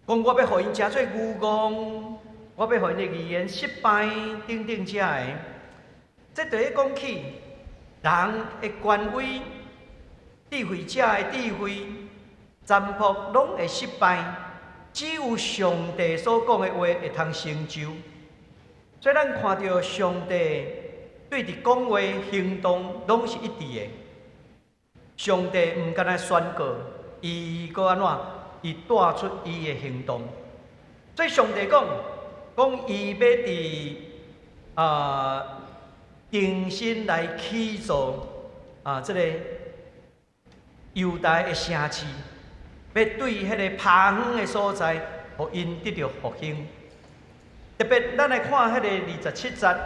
講我欲予𪜶成做愚戇，我欲予𪜶的預言失敗等等遮个。這就咧講起人的權威、智慧者的智慧、占卜攏會失敗，只有上帝所講的話會通成就。所以咱看著上帝對佇講話行動攏是一致的。上帝毋干焦宣告，伊閣按怎？伊帶出伊的行動。所以上帝講，講伊欲佇重新來起造這个猶大的城市，欲對彼个拋荒的所在，予𪜶得著復興。特別咱來看彼个二十七節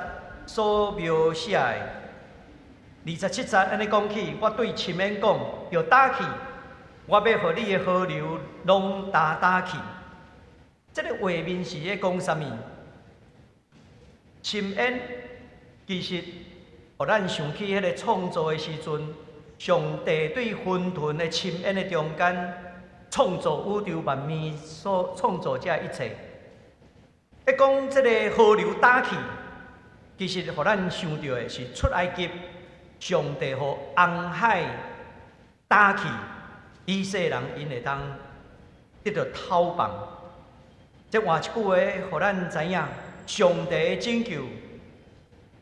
所描寫的，二十七節按呢講起，我對深淵講，著焦去，我欲予你的河流攏焦焦去。這个畫面是咧講啥物？深淵其實，予咱想起彼个創造的時陣，上帝對混沌的深淵的中間，創造宇宙萬物，所創造這一切。一講這个河流焦去，其實予咱想著的是出埃及，上帝予紅海焦去，以色列人𪜶會當得著透放。這換一句話，予咱知影，上帝的拯救，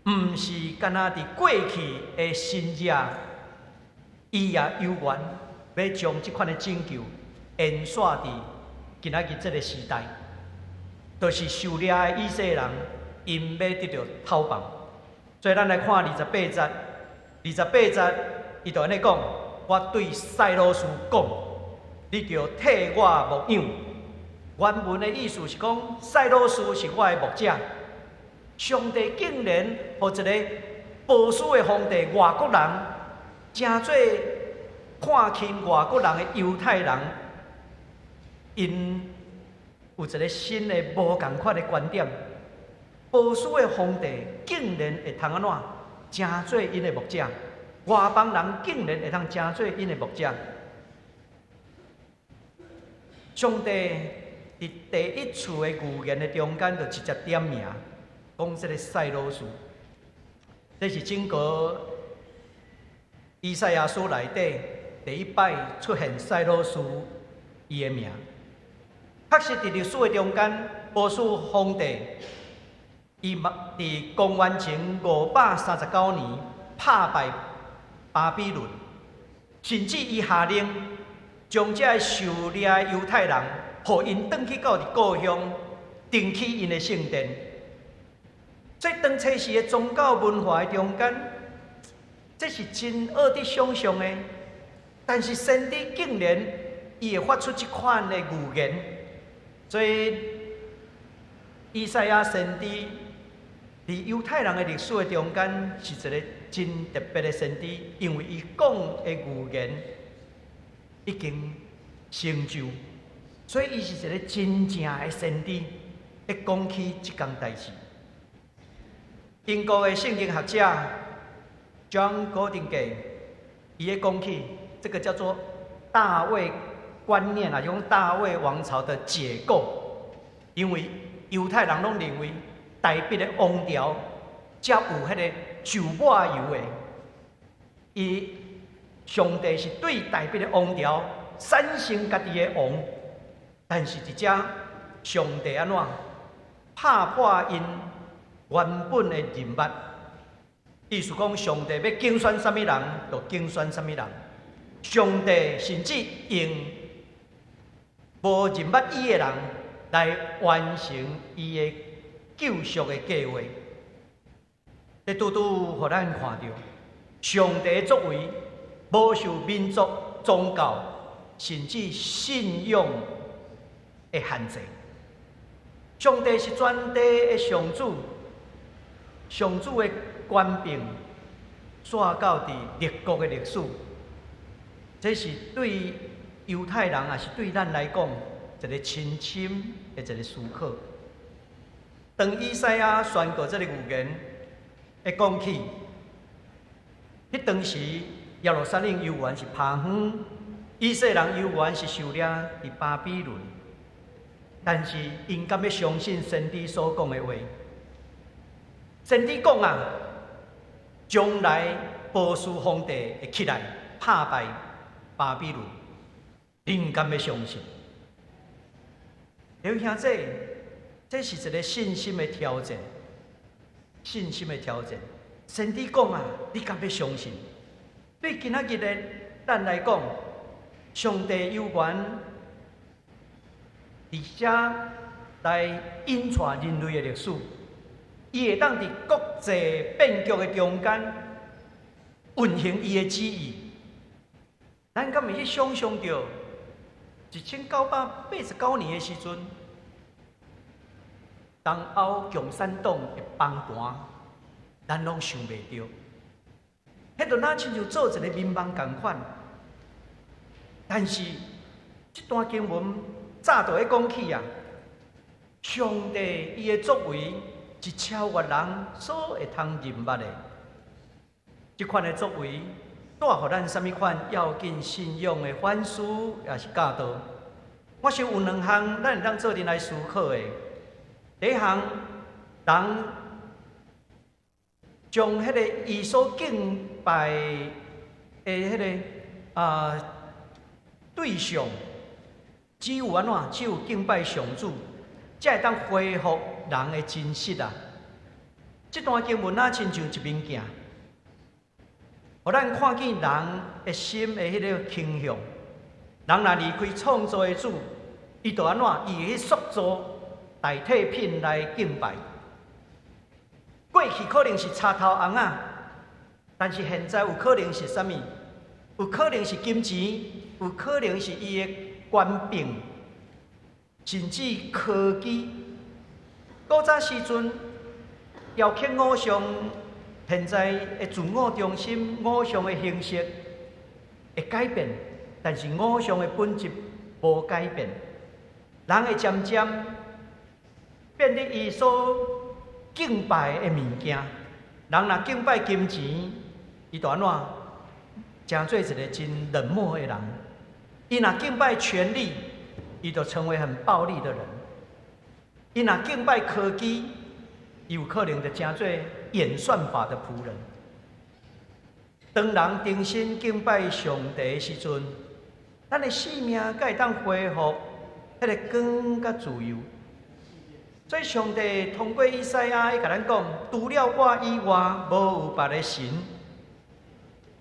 毋是干焦佇過去的神跡，伊也有緣欲將這款的拯救延續佇今仔日這个時代，就是受掠的以色列人，𪜶欲得著透放。所以咱來看二十八節，二十八節，伊就按呢講：我對賽羅斯講，你著替我牧養。原文的意思是講，賽羅斯是我的牧者。上帝竟然予一个波斯的皇帝外國人，成做看輕外國人的猶太人，𪜶有一个新的無仝款的觀點。波斯的皇帝竟然會通按怎成做𪜶的牧者？外邦人竟然會通成做𪜶的牧者？上帝佇第一次的預言的中間，就直接點名講這个賽羅斯，這是整個以賽亞書內底第一擺出現賽羅斯伊的名。確實佇歷史的中間，波斯皇帝伊嘛佇公元前539年拍敗巴比倫，甚至伊下令將這个受掠的猶太人，予𪜶轉去到佇故鄉，重起𪜶的聖殿。所以當初時的宗教文化的中間，這是真惡得想象的。但是先知竟然伊會發出這款的預言，所以以賽亞先知佇猶太人的歷史的中間是一个真特別的先知，因為伊講的預言已經成就，所以伊是一个真正的先知。會講起這件代誌。英國的聖經學者 John Goldingay，伊咧講起這个叫做大衛觀念啊，用大衛王朝的解構，因為猶太人攏認為大衛的王朝才有彼个受抹油的，伊上帝是對大衛的王朝產生家己的王，但是佇遮上帝按怎拍破𪜶原本的人物，意思講上帝欲揀選啥物人，就揀選啥物人。上帝甚至用無認捌伊的人來完成伊的救贖的計劃。這拄拄予咱看著，上帝的作為無受民族、宗教甚至信仰的限制。上帝是全地的上主，上主的權柄紲到佇列國的歷史，這是對猶太人，也是對咱來講，一个深深的一个思考。當以賽亞宣告這个預言，會講起，彼當時耶路撒冷猶原是拋荒，以色列人猶原是受掠佇巴比倫，但是𪜶敢欲相信先知所講的話？先知講啊，將來波斯皇帝會起來拍敗巴比倫，恁敢欲相信？弟兄姊，這是一个信心的挑戰，信心的挑戰。先知講啊，你敢欲相信？對今仔日的咱來講，上帝猶原佇遮來引帶人類的歷史，伊會當佇國際變局的中間運行伊的旨意。咱敢會去想象著1989年的時陣，東歐共產黨的崩盤，咱攏想袂著。彼就若親像做一个眠夢仝款。但是這段經文早就咧講起啊，上帝伊的作為是超越人所會通認捌的。這款的作為，帶予咱啥物款要緊信仰的反思，抑是教導？我想有兩項，咱會當做陣來思考的。第一項，人將彼个伊所敬拜的彼个對象，只有按怎？只有敬拜上主，才會當恢復人的真實啊！這段經文啊，親像一面鏡，予咱看見人的心的彼个傾向。人若離開創造的主，伊就按怎？伊會去塑造代替品來敬拜。過去可能是插頭尪仔，但是現在有可能是啥物？有可能是金錢，有可能是伊的權柄，甚至科技。古早時陣，雕刻偶像，現在的自我中心，偶像的形式會改變，但是偶像的本質無改變。人會漸漸變得伊所敬拜的物件。人若敬拜金錢，伊就按怎？成做一個真冷漠的人。伊若敬拜權力，伊就成為很暴力的人。伊若敬拜科技，伊有可能就成做演算法的僕人。當人重新敬拜上帝的時陣，咱的生命才會當恢復彼个光佮自由。所以上帝通過以賽亞，伊共咱講：除了我以外，無有別个神。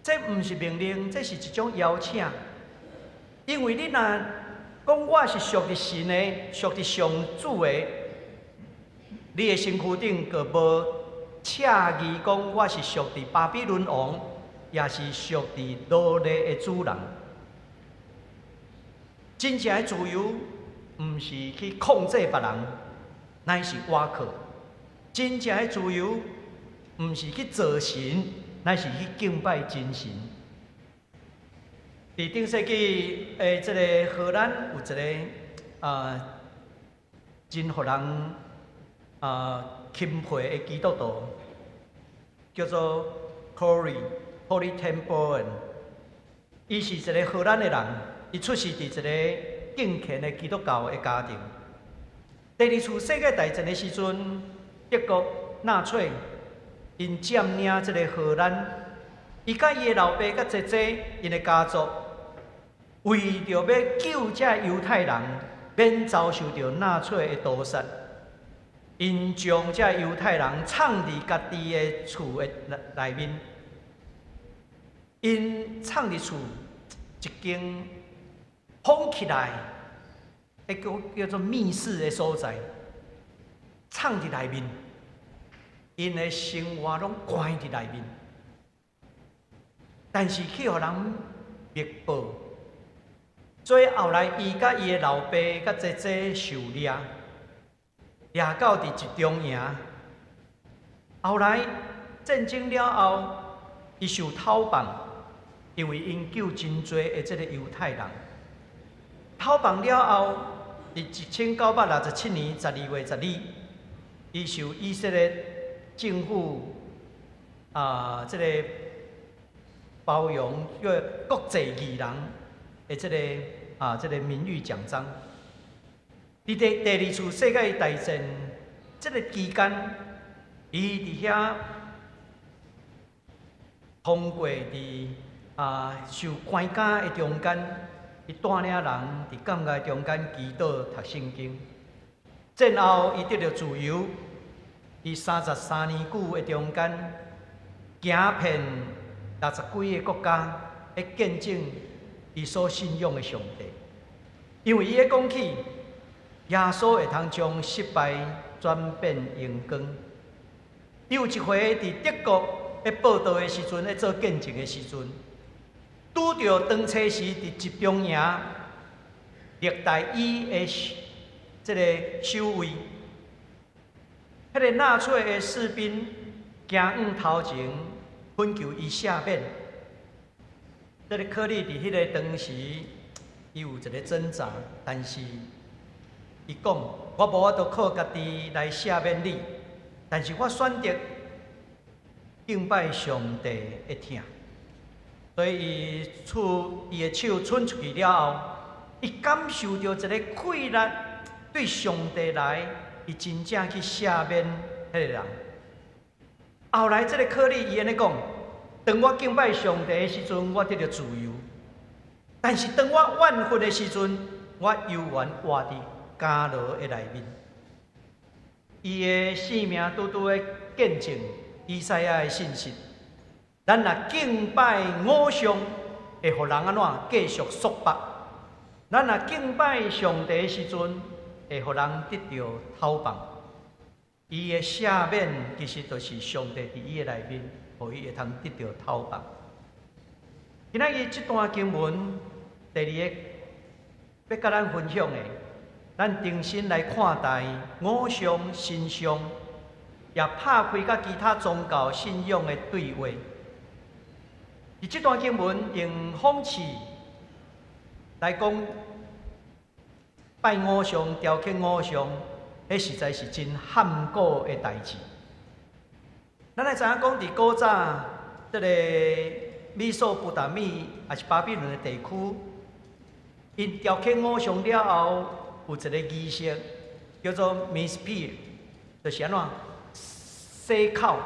這毋是命令，這是一種邀請。因為你若講我是屬佇神的，屬佇上主的，你的身軀頂閣無赤字講我是屬佇巴比倫王，也是屬佇奴隸的主人。真正的自由，毋是去控制別人，乃是倚靠。真正的自由，毋是去造神，乃是去敬拜真神。佇頂世紀的這个荷蘭有一个真予人欽佩的基督徒，叫做 Corrie ten Boom。伊是一个荷蘭的人，伊出世佇一个敬虔的基督教的家庭。第二次世界大戰的時陣，德國納粹𪜶佔領這个荷蘭，伊佮伊的老爸佮姐姐，𪜶的家族，為著欲救這猶太人，免遭受著納粹的屠殺，𪜶將這猶太人藏佇家己的厝的內面，𪜶藏佇厝一間封起來，彼個叫做密室的所在，藏佇內面，𪜶的生活攏關佇內面，但是去予人密報，所以後來伊佮伊的老爸佮姐姐受掠，掠到佇集中營。後來戰爭了後，伊受討放，因為𪜶救真濟的這个猶太人。討放了後，佇1967年12月12，伊受以色列政府這个包容叫國際義人的這个名譽獎章。佇第二次世界大戰這个期間，伊佇遐通過佇受關監的中間，伊帶領人佇監獄中間祈禱讀聖經。戰後，伊得著自由，伊33年久的中間，行遍60幾个國家，去見證伊所信仰的上帝。因為伊咧講起，耶穌會通將失敗轉變榮光。伊有一回佇德國咧報道的時陣，咧做見證的時陣，拄著當初時佇集中營虐待伊的這个守衛，彼个納粹的士兵行向頭前，懇求伊赦免。這个柯利佇彼个當時，伊有一个掙扎，但是伊講：我無法度靠家己來赦免你，但是我選擇敬拜上帝的疼。所以伊出伊的手伸出去了後，伊感受著一个氣力對上帝來，伊真正去赦免彼個人。後來這個可理伊按呢講：當我敬拜上帝的時陣，我得著自由；但是當我怨恨的時陣，我猶原活佇監牢的內面。伊的生命拄拄的見證以賽亞的信息。咱若敬拜偶像，會予人按怎繼續束縛？咱若敬拜上帝的時陣，會予人得著透放。伊的赦免其實就是上帝佇伊的內面，予伊會通得著透放。今仔日這段經文，第二个欲佮咱分享的，咱重新來看待偶像神像，也拍開佮其他宗教信仰的對話。佇這段經文用諷刺來講，拜偶像、雕刻偶像，彼實在是真譀古的代誌。咱愛知影講，佇古早這个美索不達米，抑是巴比倫的地區，𪜶雕刻偶像了後，有一个儀式叫做 Mispir，就是按怎洗口。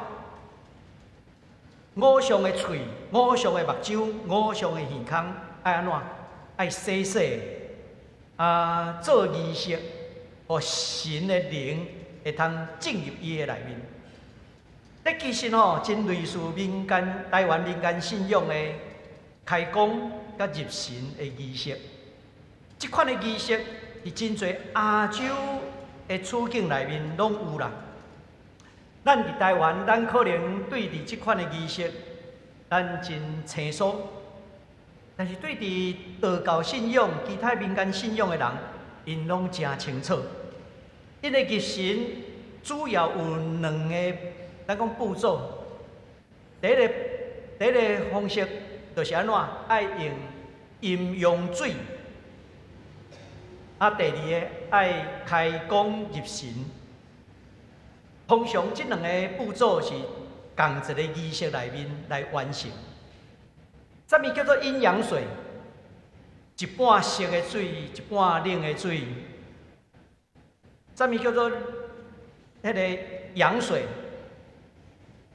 偶像的喙、偶像的目睭、偶像的耳孔，愛按怎？愛洗洗，啊，做儀式，予神的靈會通進入伊的內面。這其實吼，真類似民間台灣民間信仰的開光佮入神的儀式。這款的儀式，佇真濟亞洲的處境內面攏有啦。咱佇台灣，咱可能對佇這款的儀式，咱真生疏。但是對佇道教信仰、其他民間信仰的人，𪜶攏誠清楚。𪜶的入神主要有兩個，咱講步驟。第一个方式就是按怎，愛用陰陽水。啊，第二个愛開光入神。通常這兩个步驟是仝一个儀式內面來完成。啥物叫做陰陽水？一半熱的水，一半冷的水。啥物叫做彼个陽水？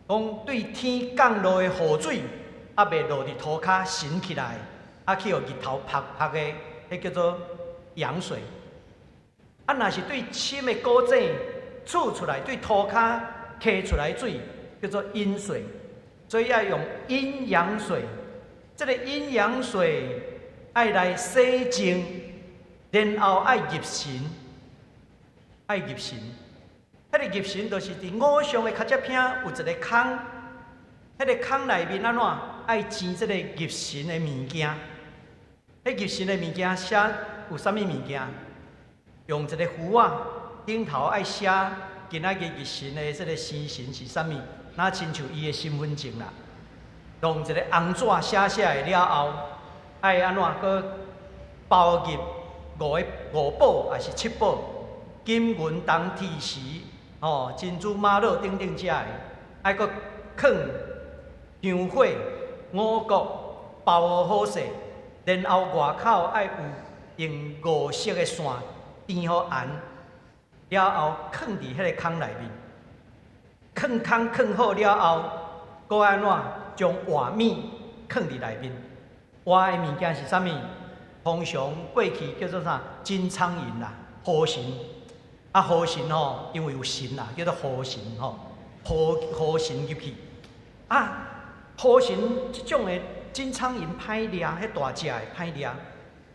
講對天降落的雨水，猶未落佇塗跤神起來，啊去予日頭曝曝的，彼叫做陽水。啊，若是對深的古井取出來，對塗跤溪出來水，叫做陰水。所以愛用陰陽水。這个陰陽水愛來洗淨，然後愛入神，愛入神。彼个入神就是佇偶像的跤脊坪有一个空，彼个空內面按怎愛煎這个入神的物件。彼入神的物件寫有啥物物件？用一个符仔頂頭愛寫今仔日入神的這个生辰是啥物，若親像伊的身份證啦。用一个紅紙寫寫的了後，愛按怎閣包入五个五寶，抑是七寶，金銀銅鐵錫，吼珍珠瑪瑙等等遮的，愛閣囥香火五穀包好勢，然後外口愛有用五色的線纏好絚，了後囥佇彼个空內面，囥空囥好了後，閣按怎將活物囥佇內面？活的物件是啥物？通常過去叫做啥？金蒼蠅啦，河神。啊，河神吼，因為有神啦，叫做河神吼，河河神入去。啊，河神這種的金蒼蠅歹掠，彼大隻的歹掠。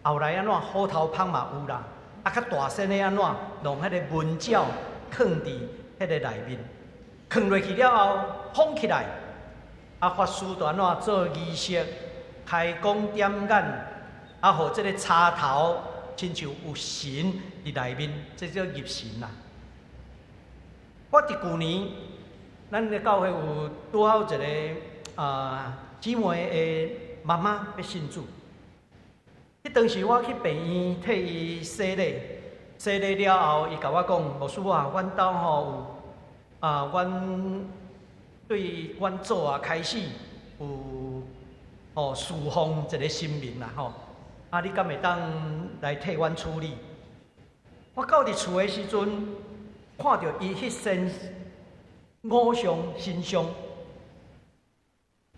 後來按怎虎頭蜂嘛有啦，啊，較大聲的按怎弄彼个蚊鳥囥佇彼个內面，囥落去了後封起來。啊，法師就按怎做儀式，開光點眼，啊，予這个插頭親像有神佇內面，這叫入神啦。我佇舊年，咱的教會有拄好一个姊妹的媽媽欲信主。彼當時我去病院替伊洗禮，洗禮了後，伊共我講：牧師啊，阮兜吼有啊，阮對阮祖啊開始有吼侍奉一个神明啦吼。啊，你敢會當來替阮處理？我到佇厝的時陣，看著伊彼身偶像神像，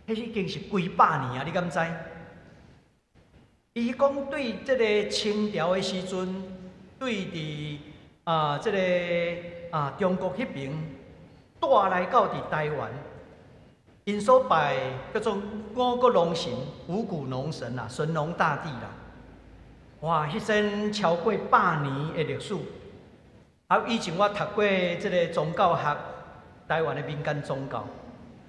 彼已經是幾百年啊！你敢知？伊講對這个清朝的時陣，對佇啊這个中國彼爿帶來到佇台灣，𪜶所拜叫做五穀農神、五穀農神啊，神農大帝啦。哇！彼陣超過百年的歷史。啊，以前我讀過這个宗教學，台灣的民間宗教。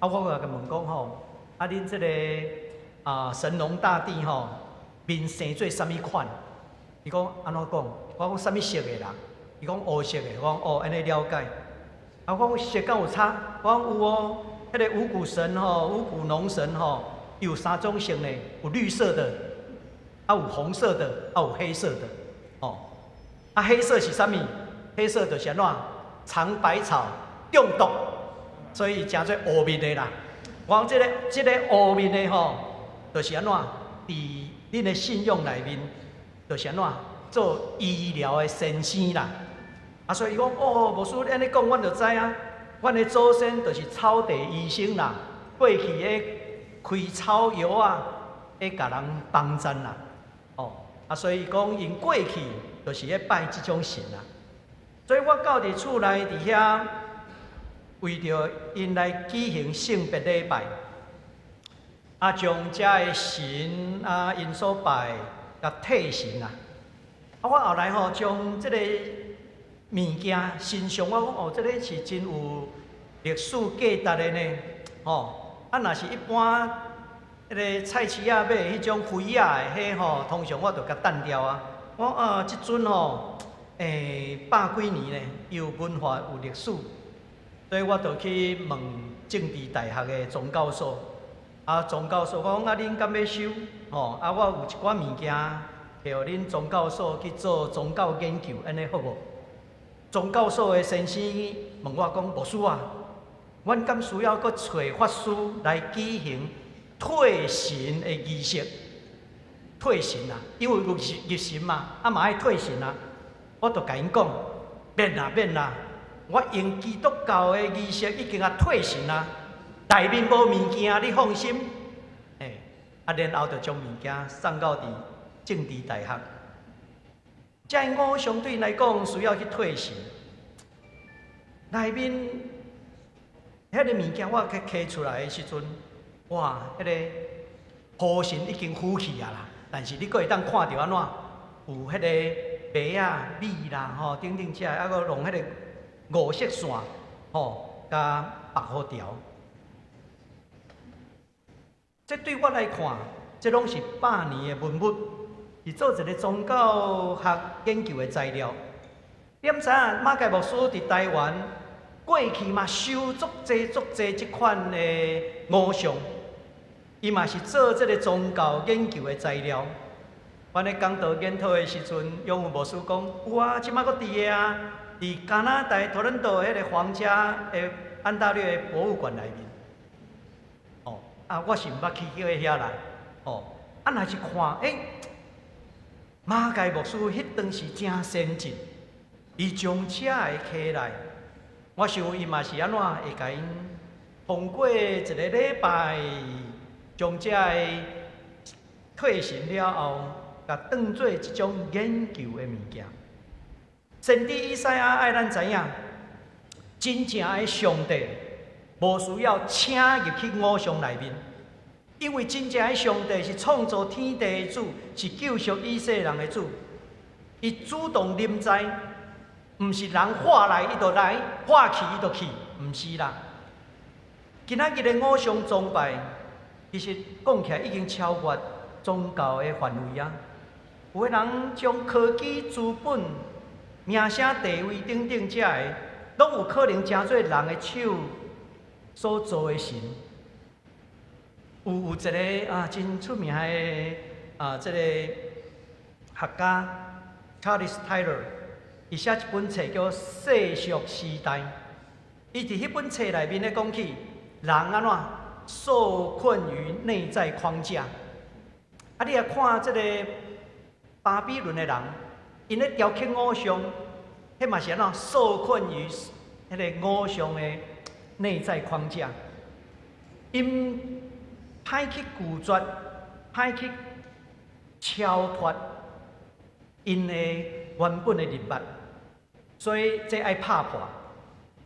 啊，我共伊問講吼，啊，恁這个神農大帝吼，面生做啥物款？伊講按怎講？我講啥物色的啦？伊講烏色的。我講哦，按呢了解。啊，我講色敢有差？我講有哦。彼个五穀神吼，五穀農神吼，有三種色呢，有綠色的，啊有紅色的，啊有黑色的，哦。啊，黑色是啥物？黑色就是按怎？嘗百草中毒，所以誠做烏面的啦。我講這个烏面的吼，就是按怎？佇恁的信仰內面，就是按怎？做醫療的先生啦。啊，所以伊講哦，牧師你按呢講，阮就知啊。阮的祖先就是草地醫生啦，過去咧開草藥啊，會共人幫贊啦。哦，啊，所以講𪜶過去就是咧拜這種神啦。所以我到佇厝內佇遐，為著𪜶來舉行聖別禮拜，啊，將遮的神啊，𪜶所拜共退神啊。啊，我後來吼將這个物件神像，我講哦，這个是真有歷史價值的呢，吼。啊，若是一般彼个菜市仔買彼種肥仔的，彼吼，通常我就共擲掉啊。我講啊，這尊吼，百幾年呢，有文化有歷史，所以我就去問政治大學的宗教所，啊，宗教所講啊，恁敢欲收？吼，啊，我有一寡物件，摕予恁宗教所去做宗教研究，按呢好無？宗教所的先生問我講，牧師啊，阮敢需要閣揣法師來舉行退神的儀式？退神啊，因為入神嘛，啊嘛愛退神啊。我就共𪜶講，免啦免啦，我用基督教的儀式已經啊退神啊，內面無物件，你放心。欸，啊，然後就將物件送到佇政治大學。這偶像對𪜶來講需要去退神，內面彼个物件我去揢出來的時陣，哇，彼个火神已經腐去啊啦，但是你閣會當看著按怎，有彼个麥仔米啦，吼，等等這，啊閣弄彼个五色線，吼，佮白虎條。這對我來看，這攏是百年的文物，是做一个宗教學研究的材料。你毋知影馬偕牧師佇台灣過去嘛收足濟足濟這款的偶像，伊嘛是做這个宗教研究的材料。阮咧講道研討的時陣，永福牧師講有啊，這馬閣佇的啊，佇加拿大多倫多彼个皇家的安大略的博物館內面。哦，啊，我是毋捌去過遐啦。哦，啊，若是看，欸，馬偕牧師彼當時誠先進，伊將遮的揢來，我想伊嘛是按怎會共𪜶通過一个禮拜，將遮的退神了後，共當做一種研究的物件。先知以賽亞愛咱知影，真正的上帝無需要請入去偶像內面，因為真正的上帝是創造天地的主，是救贖以色列人的主。伊主動臨在，毋是人喊來伊就來，喊去伊就去，毋是啦。今仔日的偶像崇拜，其實講起來已經超越宗教的範圍啊。有的人將科技、資本、名聲、地位等等這个，攏有可能成做人的手所做的神。有一个啊，真出名的啊，這个學家 Charles Taylor，伊寫一本冊叫《世俗時代》。伊佇彼本冊內面咧講起，人按怎受困於內在框架，啊，你若看這个巴比倫的人，𪜶咧雕刻偶像，彼嘛是按怎受困於彼个偶像的內在框架。𪜶歹去拒絕，歹去超脫𪜶的原本的認捌，所以這愛拍破。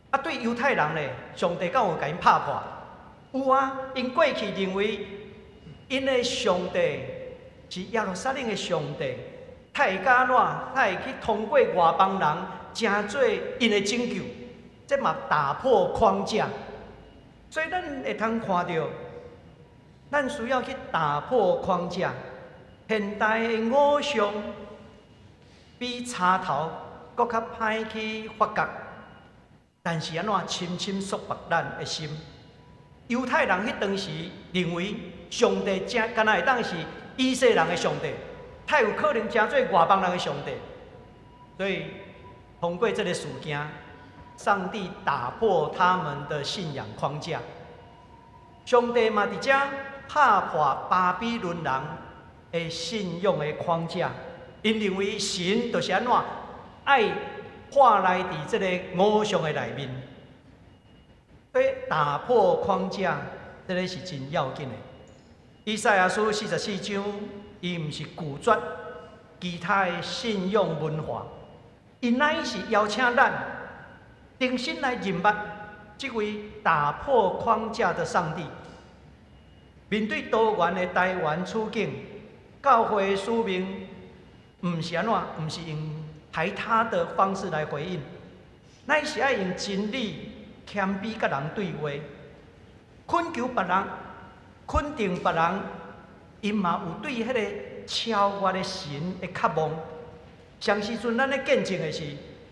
啊，對猶太人咧，上帝敢有共𪜶拍破？有啊，𪜶過去認為𪜶的上帝是耶路撒冷的上帝，他會按怎？他會去通過外邦人，成做𪜶的拯救，這嘛打破框架。所以咱會通看著，咱需要去打破框架。現代的偶像比柴頭閣較歹去發覺，但是按怎深深束縛咱的心？猶太人彼當時認為上帝正敢若會當是以色列人的上帝，太有可能成做外邦人的上帝。所以通過這个事件，上帝打破他們的信仰框架。上帝嘛佇遮拍破巴比倫人的信仰的框架，𪜶認為神就是按怎愛化來佇這个偶像的內面。所以打破框架，這个是真要緊的。以賽亞書44章，伊毋是拒絕其他的信仰文化，伊乃是邀請咱重新來認捌這位打破框架的上帝。面對多元的台灣處境，教會的使命毋是按怎，毋是用排他的方式來回應，乃是愛用真理謙卑佮人對話，懇求別人，肯定別人，𪜶嘛有對彼个超越的神的渴望。啥時陣咱咧見證的是，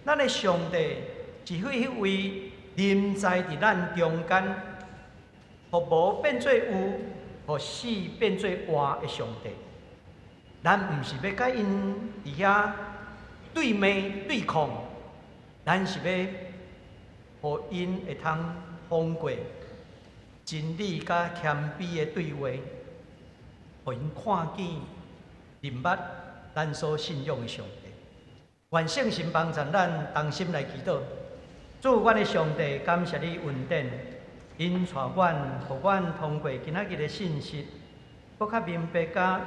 咱的上帝是彼位臨在佇咱中間，予無變做有，予死變做活的上帝。咱毋是欲佮𪜶佇遐對罵對抗，咱是欲予𪜶會通通過真理佮謙卑的對話，予𪜶看見、認捌咱所信仰的上帝。願聖神幫助咱同心來祈禱。主，阮的上帝，感謝你恩典，引帶阮，予阮通過今仔日的信息，閣較明白佮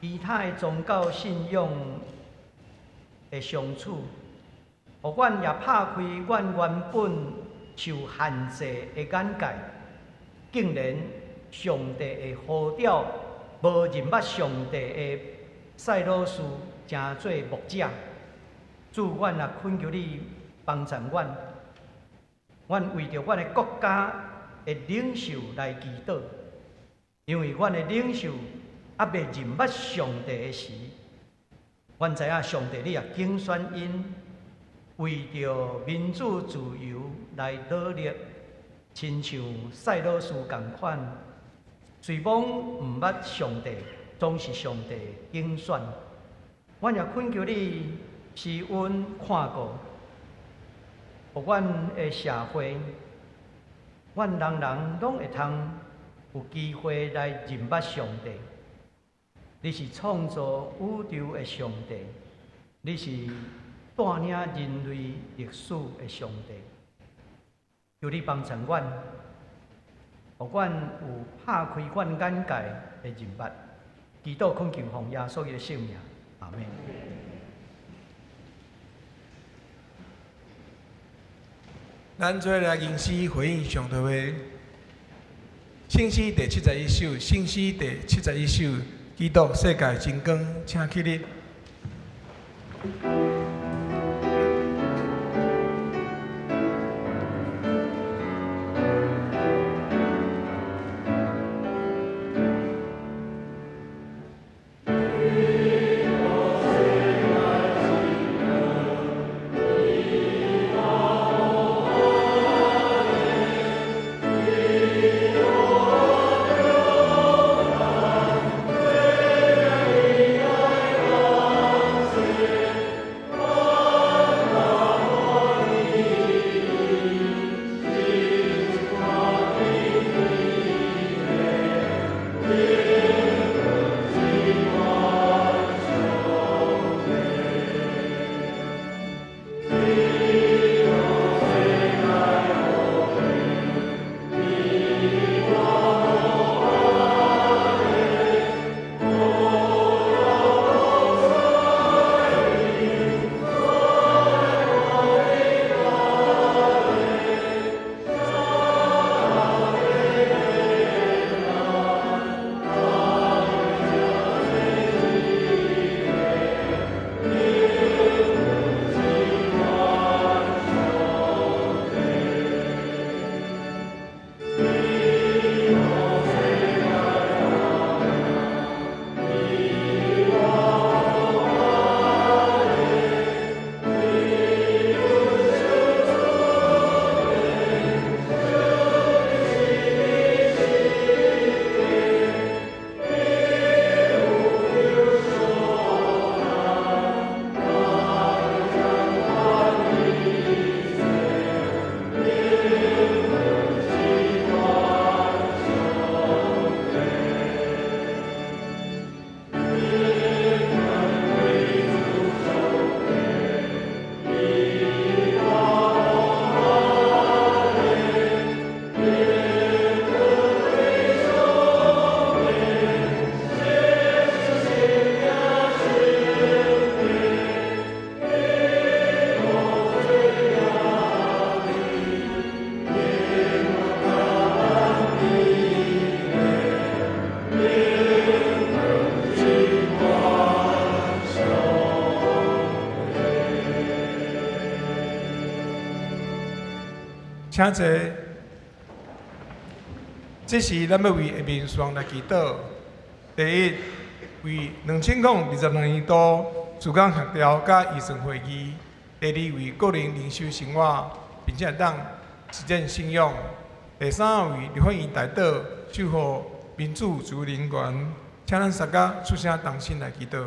其他的宗教信仰的相處，予阮也拍開阮原本受限制的眼界，竟然上帝會呼召無認捌上帝的賽羅斯，成做牧者。主，阮也懇求你幫助阮，阮為著阮的國家的領袖來祈禱，因為阮的領袖猶未認捌上帝的時，阮知影上帝你也揀選𪜶為著民主自由來努力，親像賽羅斯仝款，雖罔毋捌上帝，總是上帝揀選。阮也懇求你施恩看顧，予阮的社會，阮人人攏會通有機會來認捌上帝。你是創造宇宙的上帝，你是帶領人類歷史的上帝。求你幫助阮，予阮有拍開阮眼界的認捌。祈禱懇求奉耶穌的聖名，阿們。咱做來吟詩回應上帝話。聖詩第71首，聖詩第71首，基督世界真光，請起立。請坐。這時，咱欲為下面事項來祈禱。第一，為2022年度事工協調佮預算會議；第二，為個人靈修生活，並且會當實踐信仰；第三，為立法院代禱守護民主自由人權。請咱三家出聲同心來祈禱。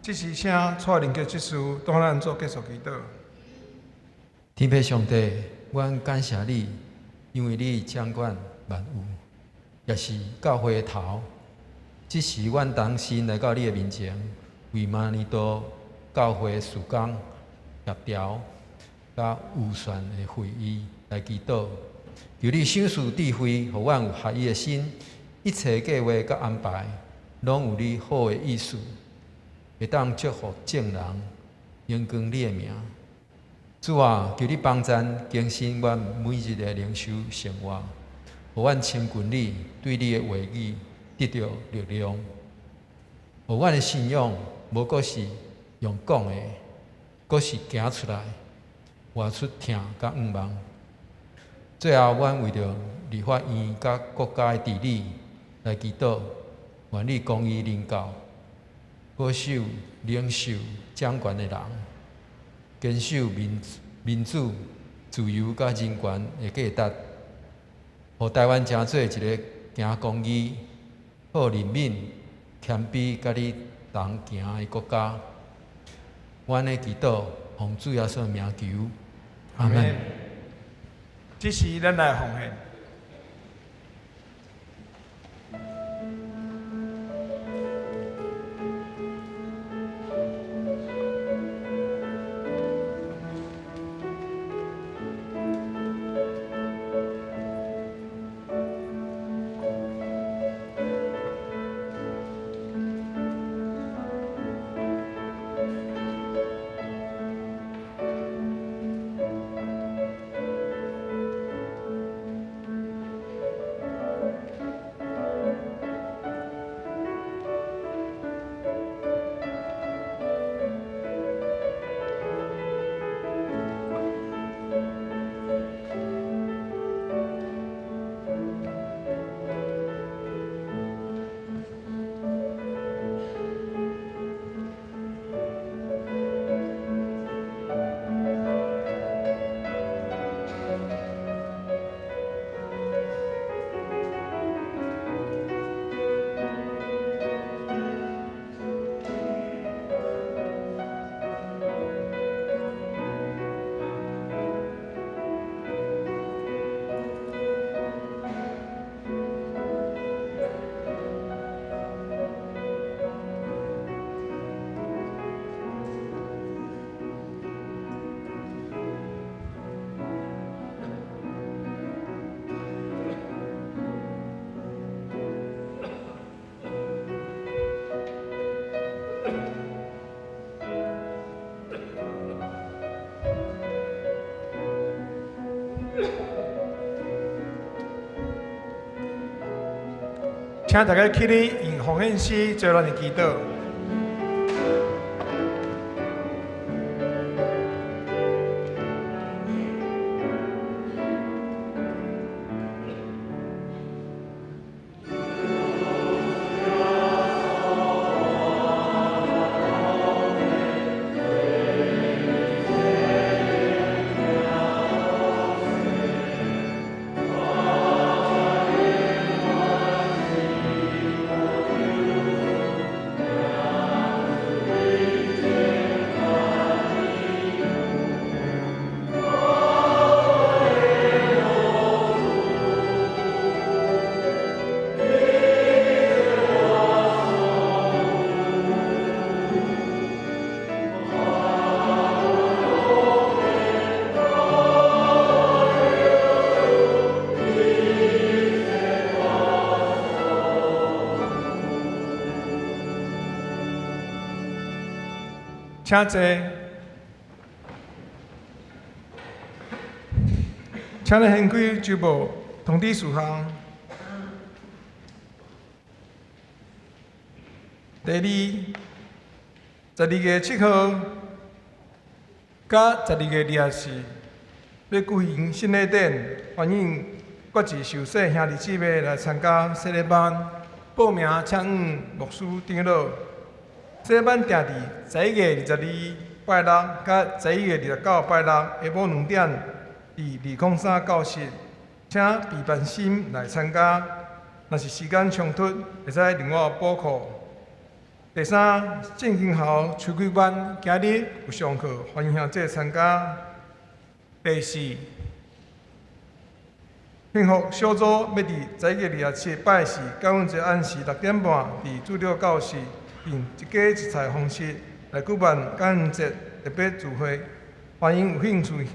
這時，請蔡靈杰執事帶咱做結束祈禱。天父上帝，阮感謝你，因為你掌管萬有，也是教會的頭。這時，阮同心來到你的面前，為明年度教會事工協調佮預算的會議來祈禱，求你賞賜智慧，予阮有合意的心，一切計劃佮安排，攏有你好的意思，會當祝福眾人，榮光你的名。主啊，求你幫贊更新阮每日的靈修生活，予阮親近你，對你的話語得著力量，予阮的信仰無閣是用講的，閣是行出來，活出疼佮向望。最後，阮為著立法院佮國家的治理來祈禱，願你公義臨到，保守領袖掌權的人，堅守民主、自由佮人權的價值，予台灣成做一个行公義、好人民、謙卑佮你同行的國家。阮的祈禱，奉主耶穌名求，阿們。這時，咱來奉獻。請大家起立，用奉獻詩做咱的祈禱。請坐。請咱掀開周報通知事項。第二，12月7號佮12月24，欲舉行洗禮典，歡迎決志受洗兄弟姊妹來參加洗禮班。報名請向牧師長老。洗禮班定佇11月22拜六佮11月29拜六下晡2點，佇203教室，請備班心來參加。若是時間衝突，會使另外補課。第三，聖經校秋季班今日有上課，歡迎兄弟參加。第四，幸福小組欲佇11月27拜四感恩節暗時6點半，佇主日教室用一家一菜方式來舉辦感恩節特別聚會，歡迎有興趣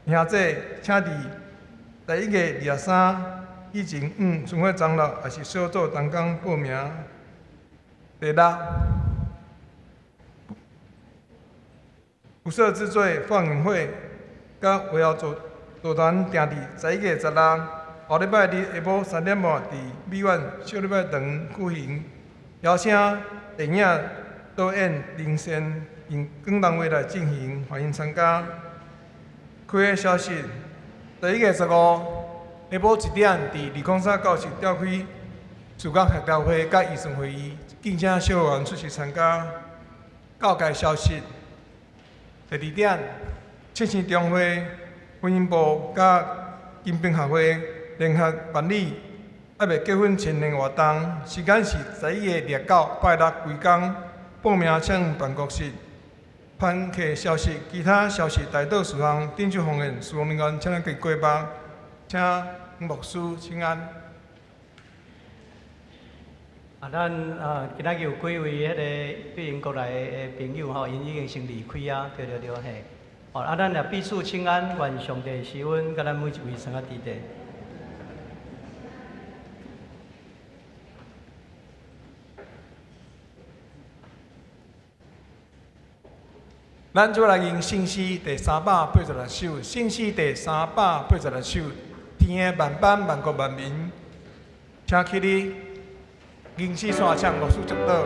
兄弟，請佇11月23以前，向巡回長老抑是小組同工報名。第六，不赦之罪放映會佮圍繞座座談定佇11月16後禮拜日下晡3點半，佇美苑小禮拜堂舉行，邀請電影導演林善用廣東話來進行，歡迎參加。開會消息：11月15下晡1點，佇203教室召開事工協調會佮預算會議，敬請小員出席參加。教界消息：第二點，七星中會婚姻部佮金兵學會聯合辦理猶未結婚青年活動，時間是11月29拜六規工，報名請向辦公室。番客消息，其他消息代禱事項，頂手奉獻，事工人員請咱共過目，請牧師請安。啊，咱啊，今仔日有幾位彼個對英國來的朋友吼，𪜶已經先離開啊，對對對嘿。哦，啊，咱也彼此請安，願上帝賜恩，佮咱每一位相佮佇底。咱就來吟聖詩第386首，聖詩第三百八十六首，天的萬邦萬國萬民，請起立，吟詩山唱牧師祝禱。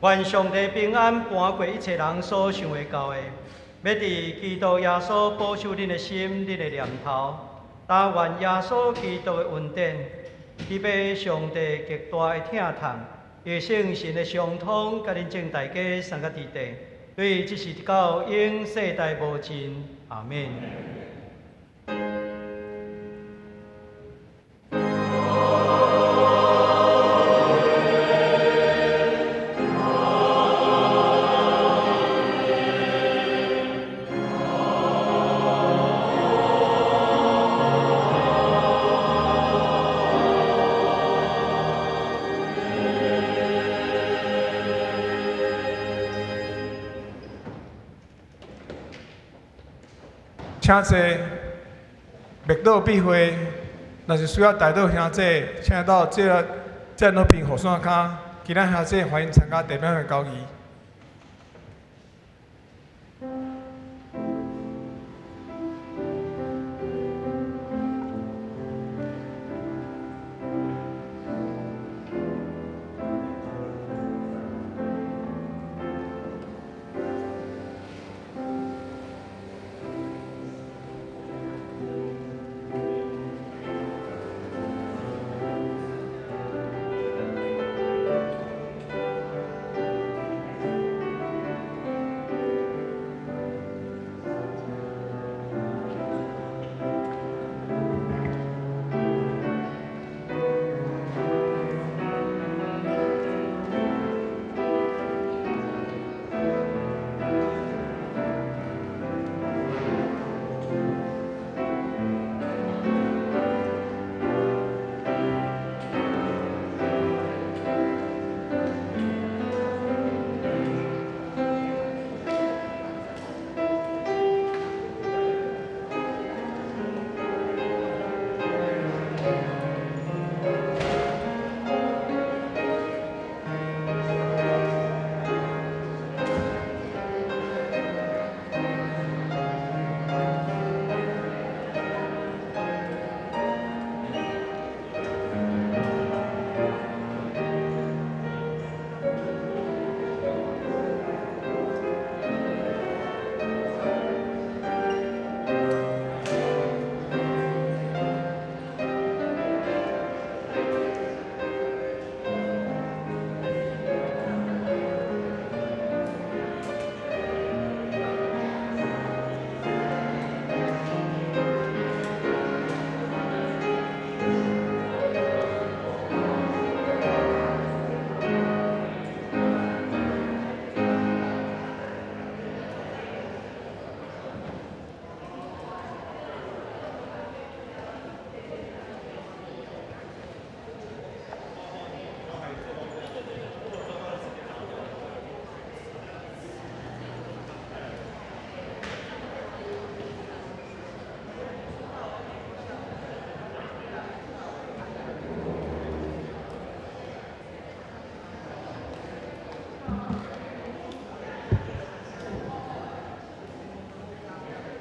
願上帝平安搬過一切人所想會到的，欲佇基督耶穌保守恁的心、恁的念頭。但願耶穌基督的恩典，彼欲上帝極大的疼痛，伊聖神的相通，佮恁眾大家相佮佇底，對這時到永世代無盡。阿們。請坐，默禱必會，若是需要代禱兄弟，請到這個這兩邊雨傘跤，其他兄弟歡迎參加地表的交誼。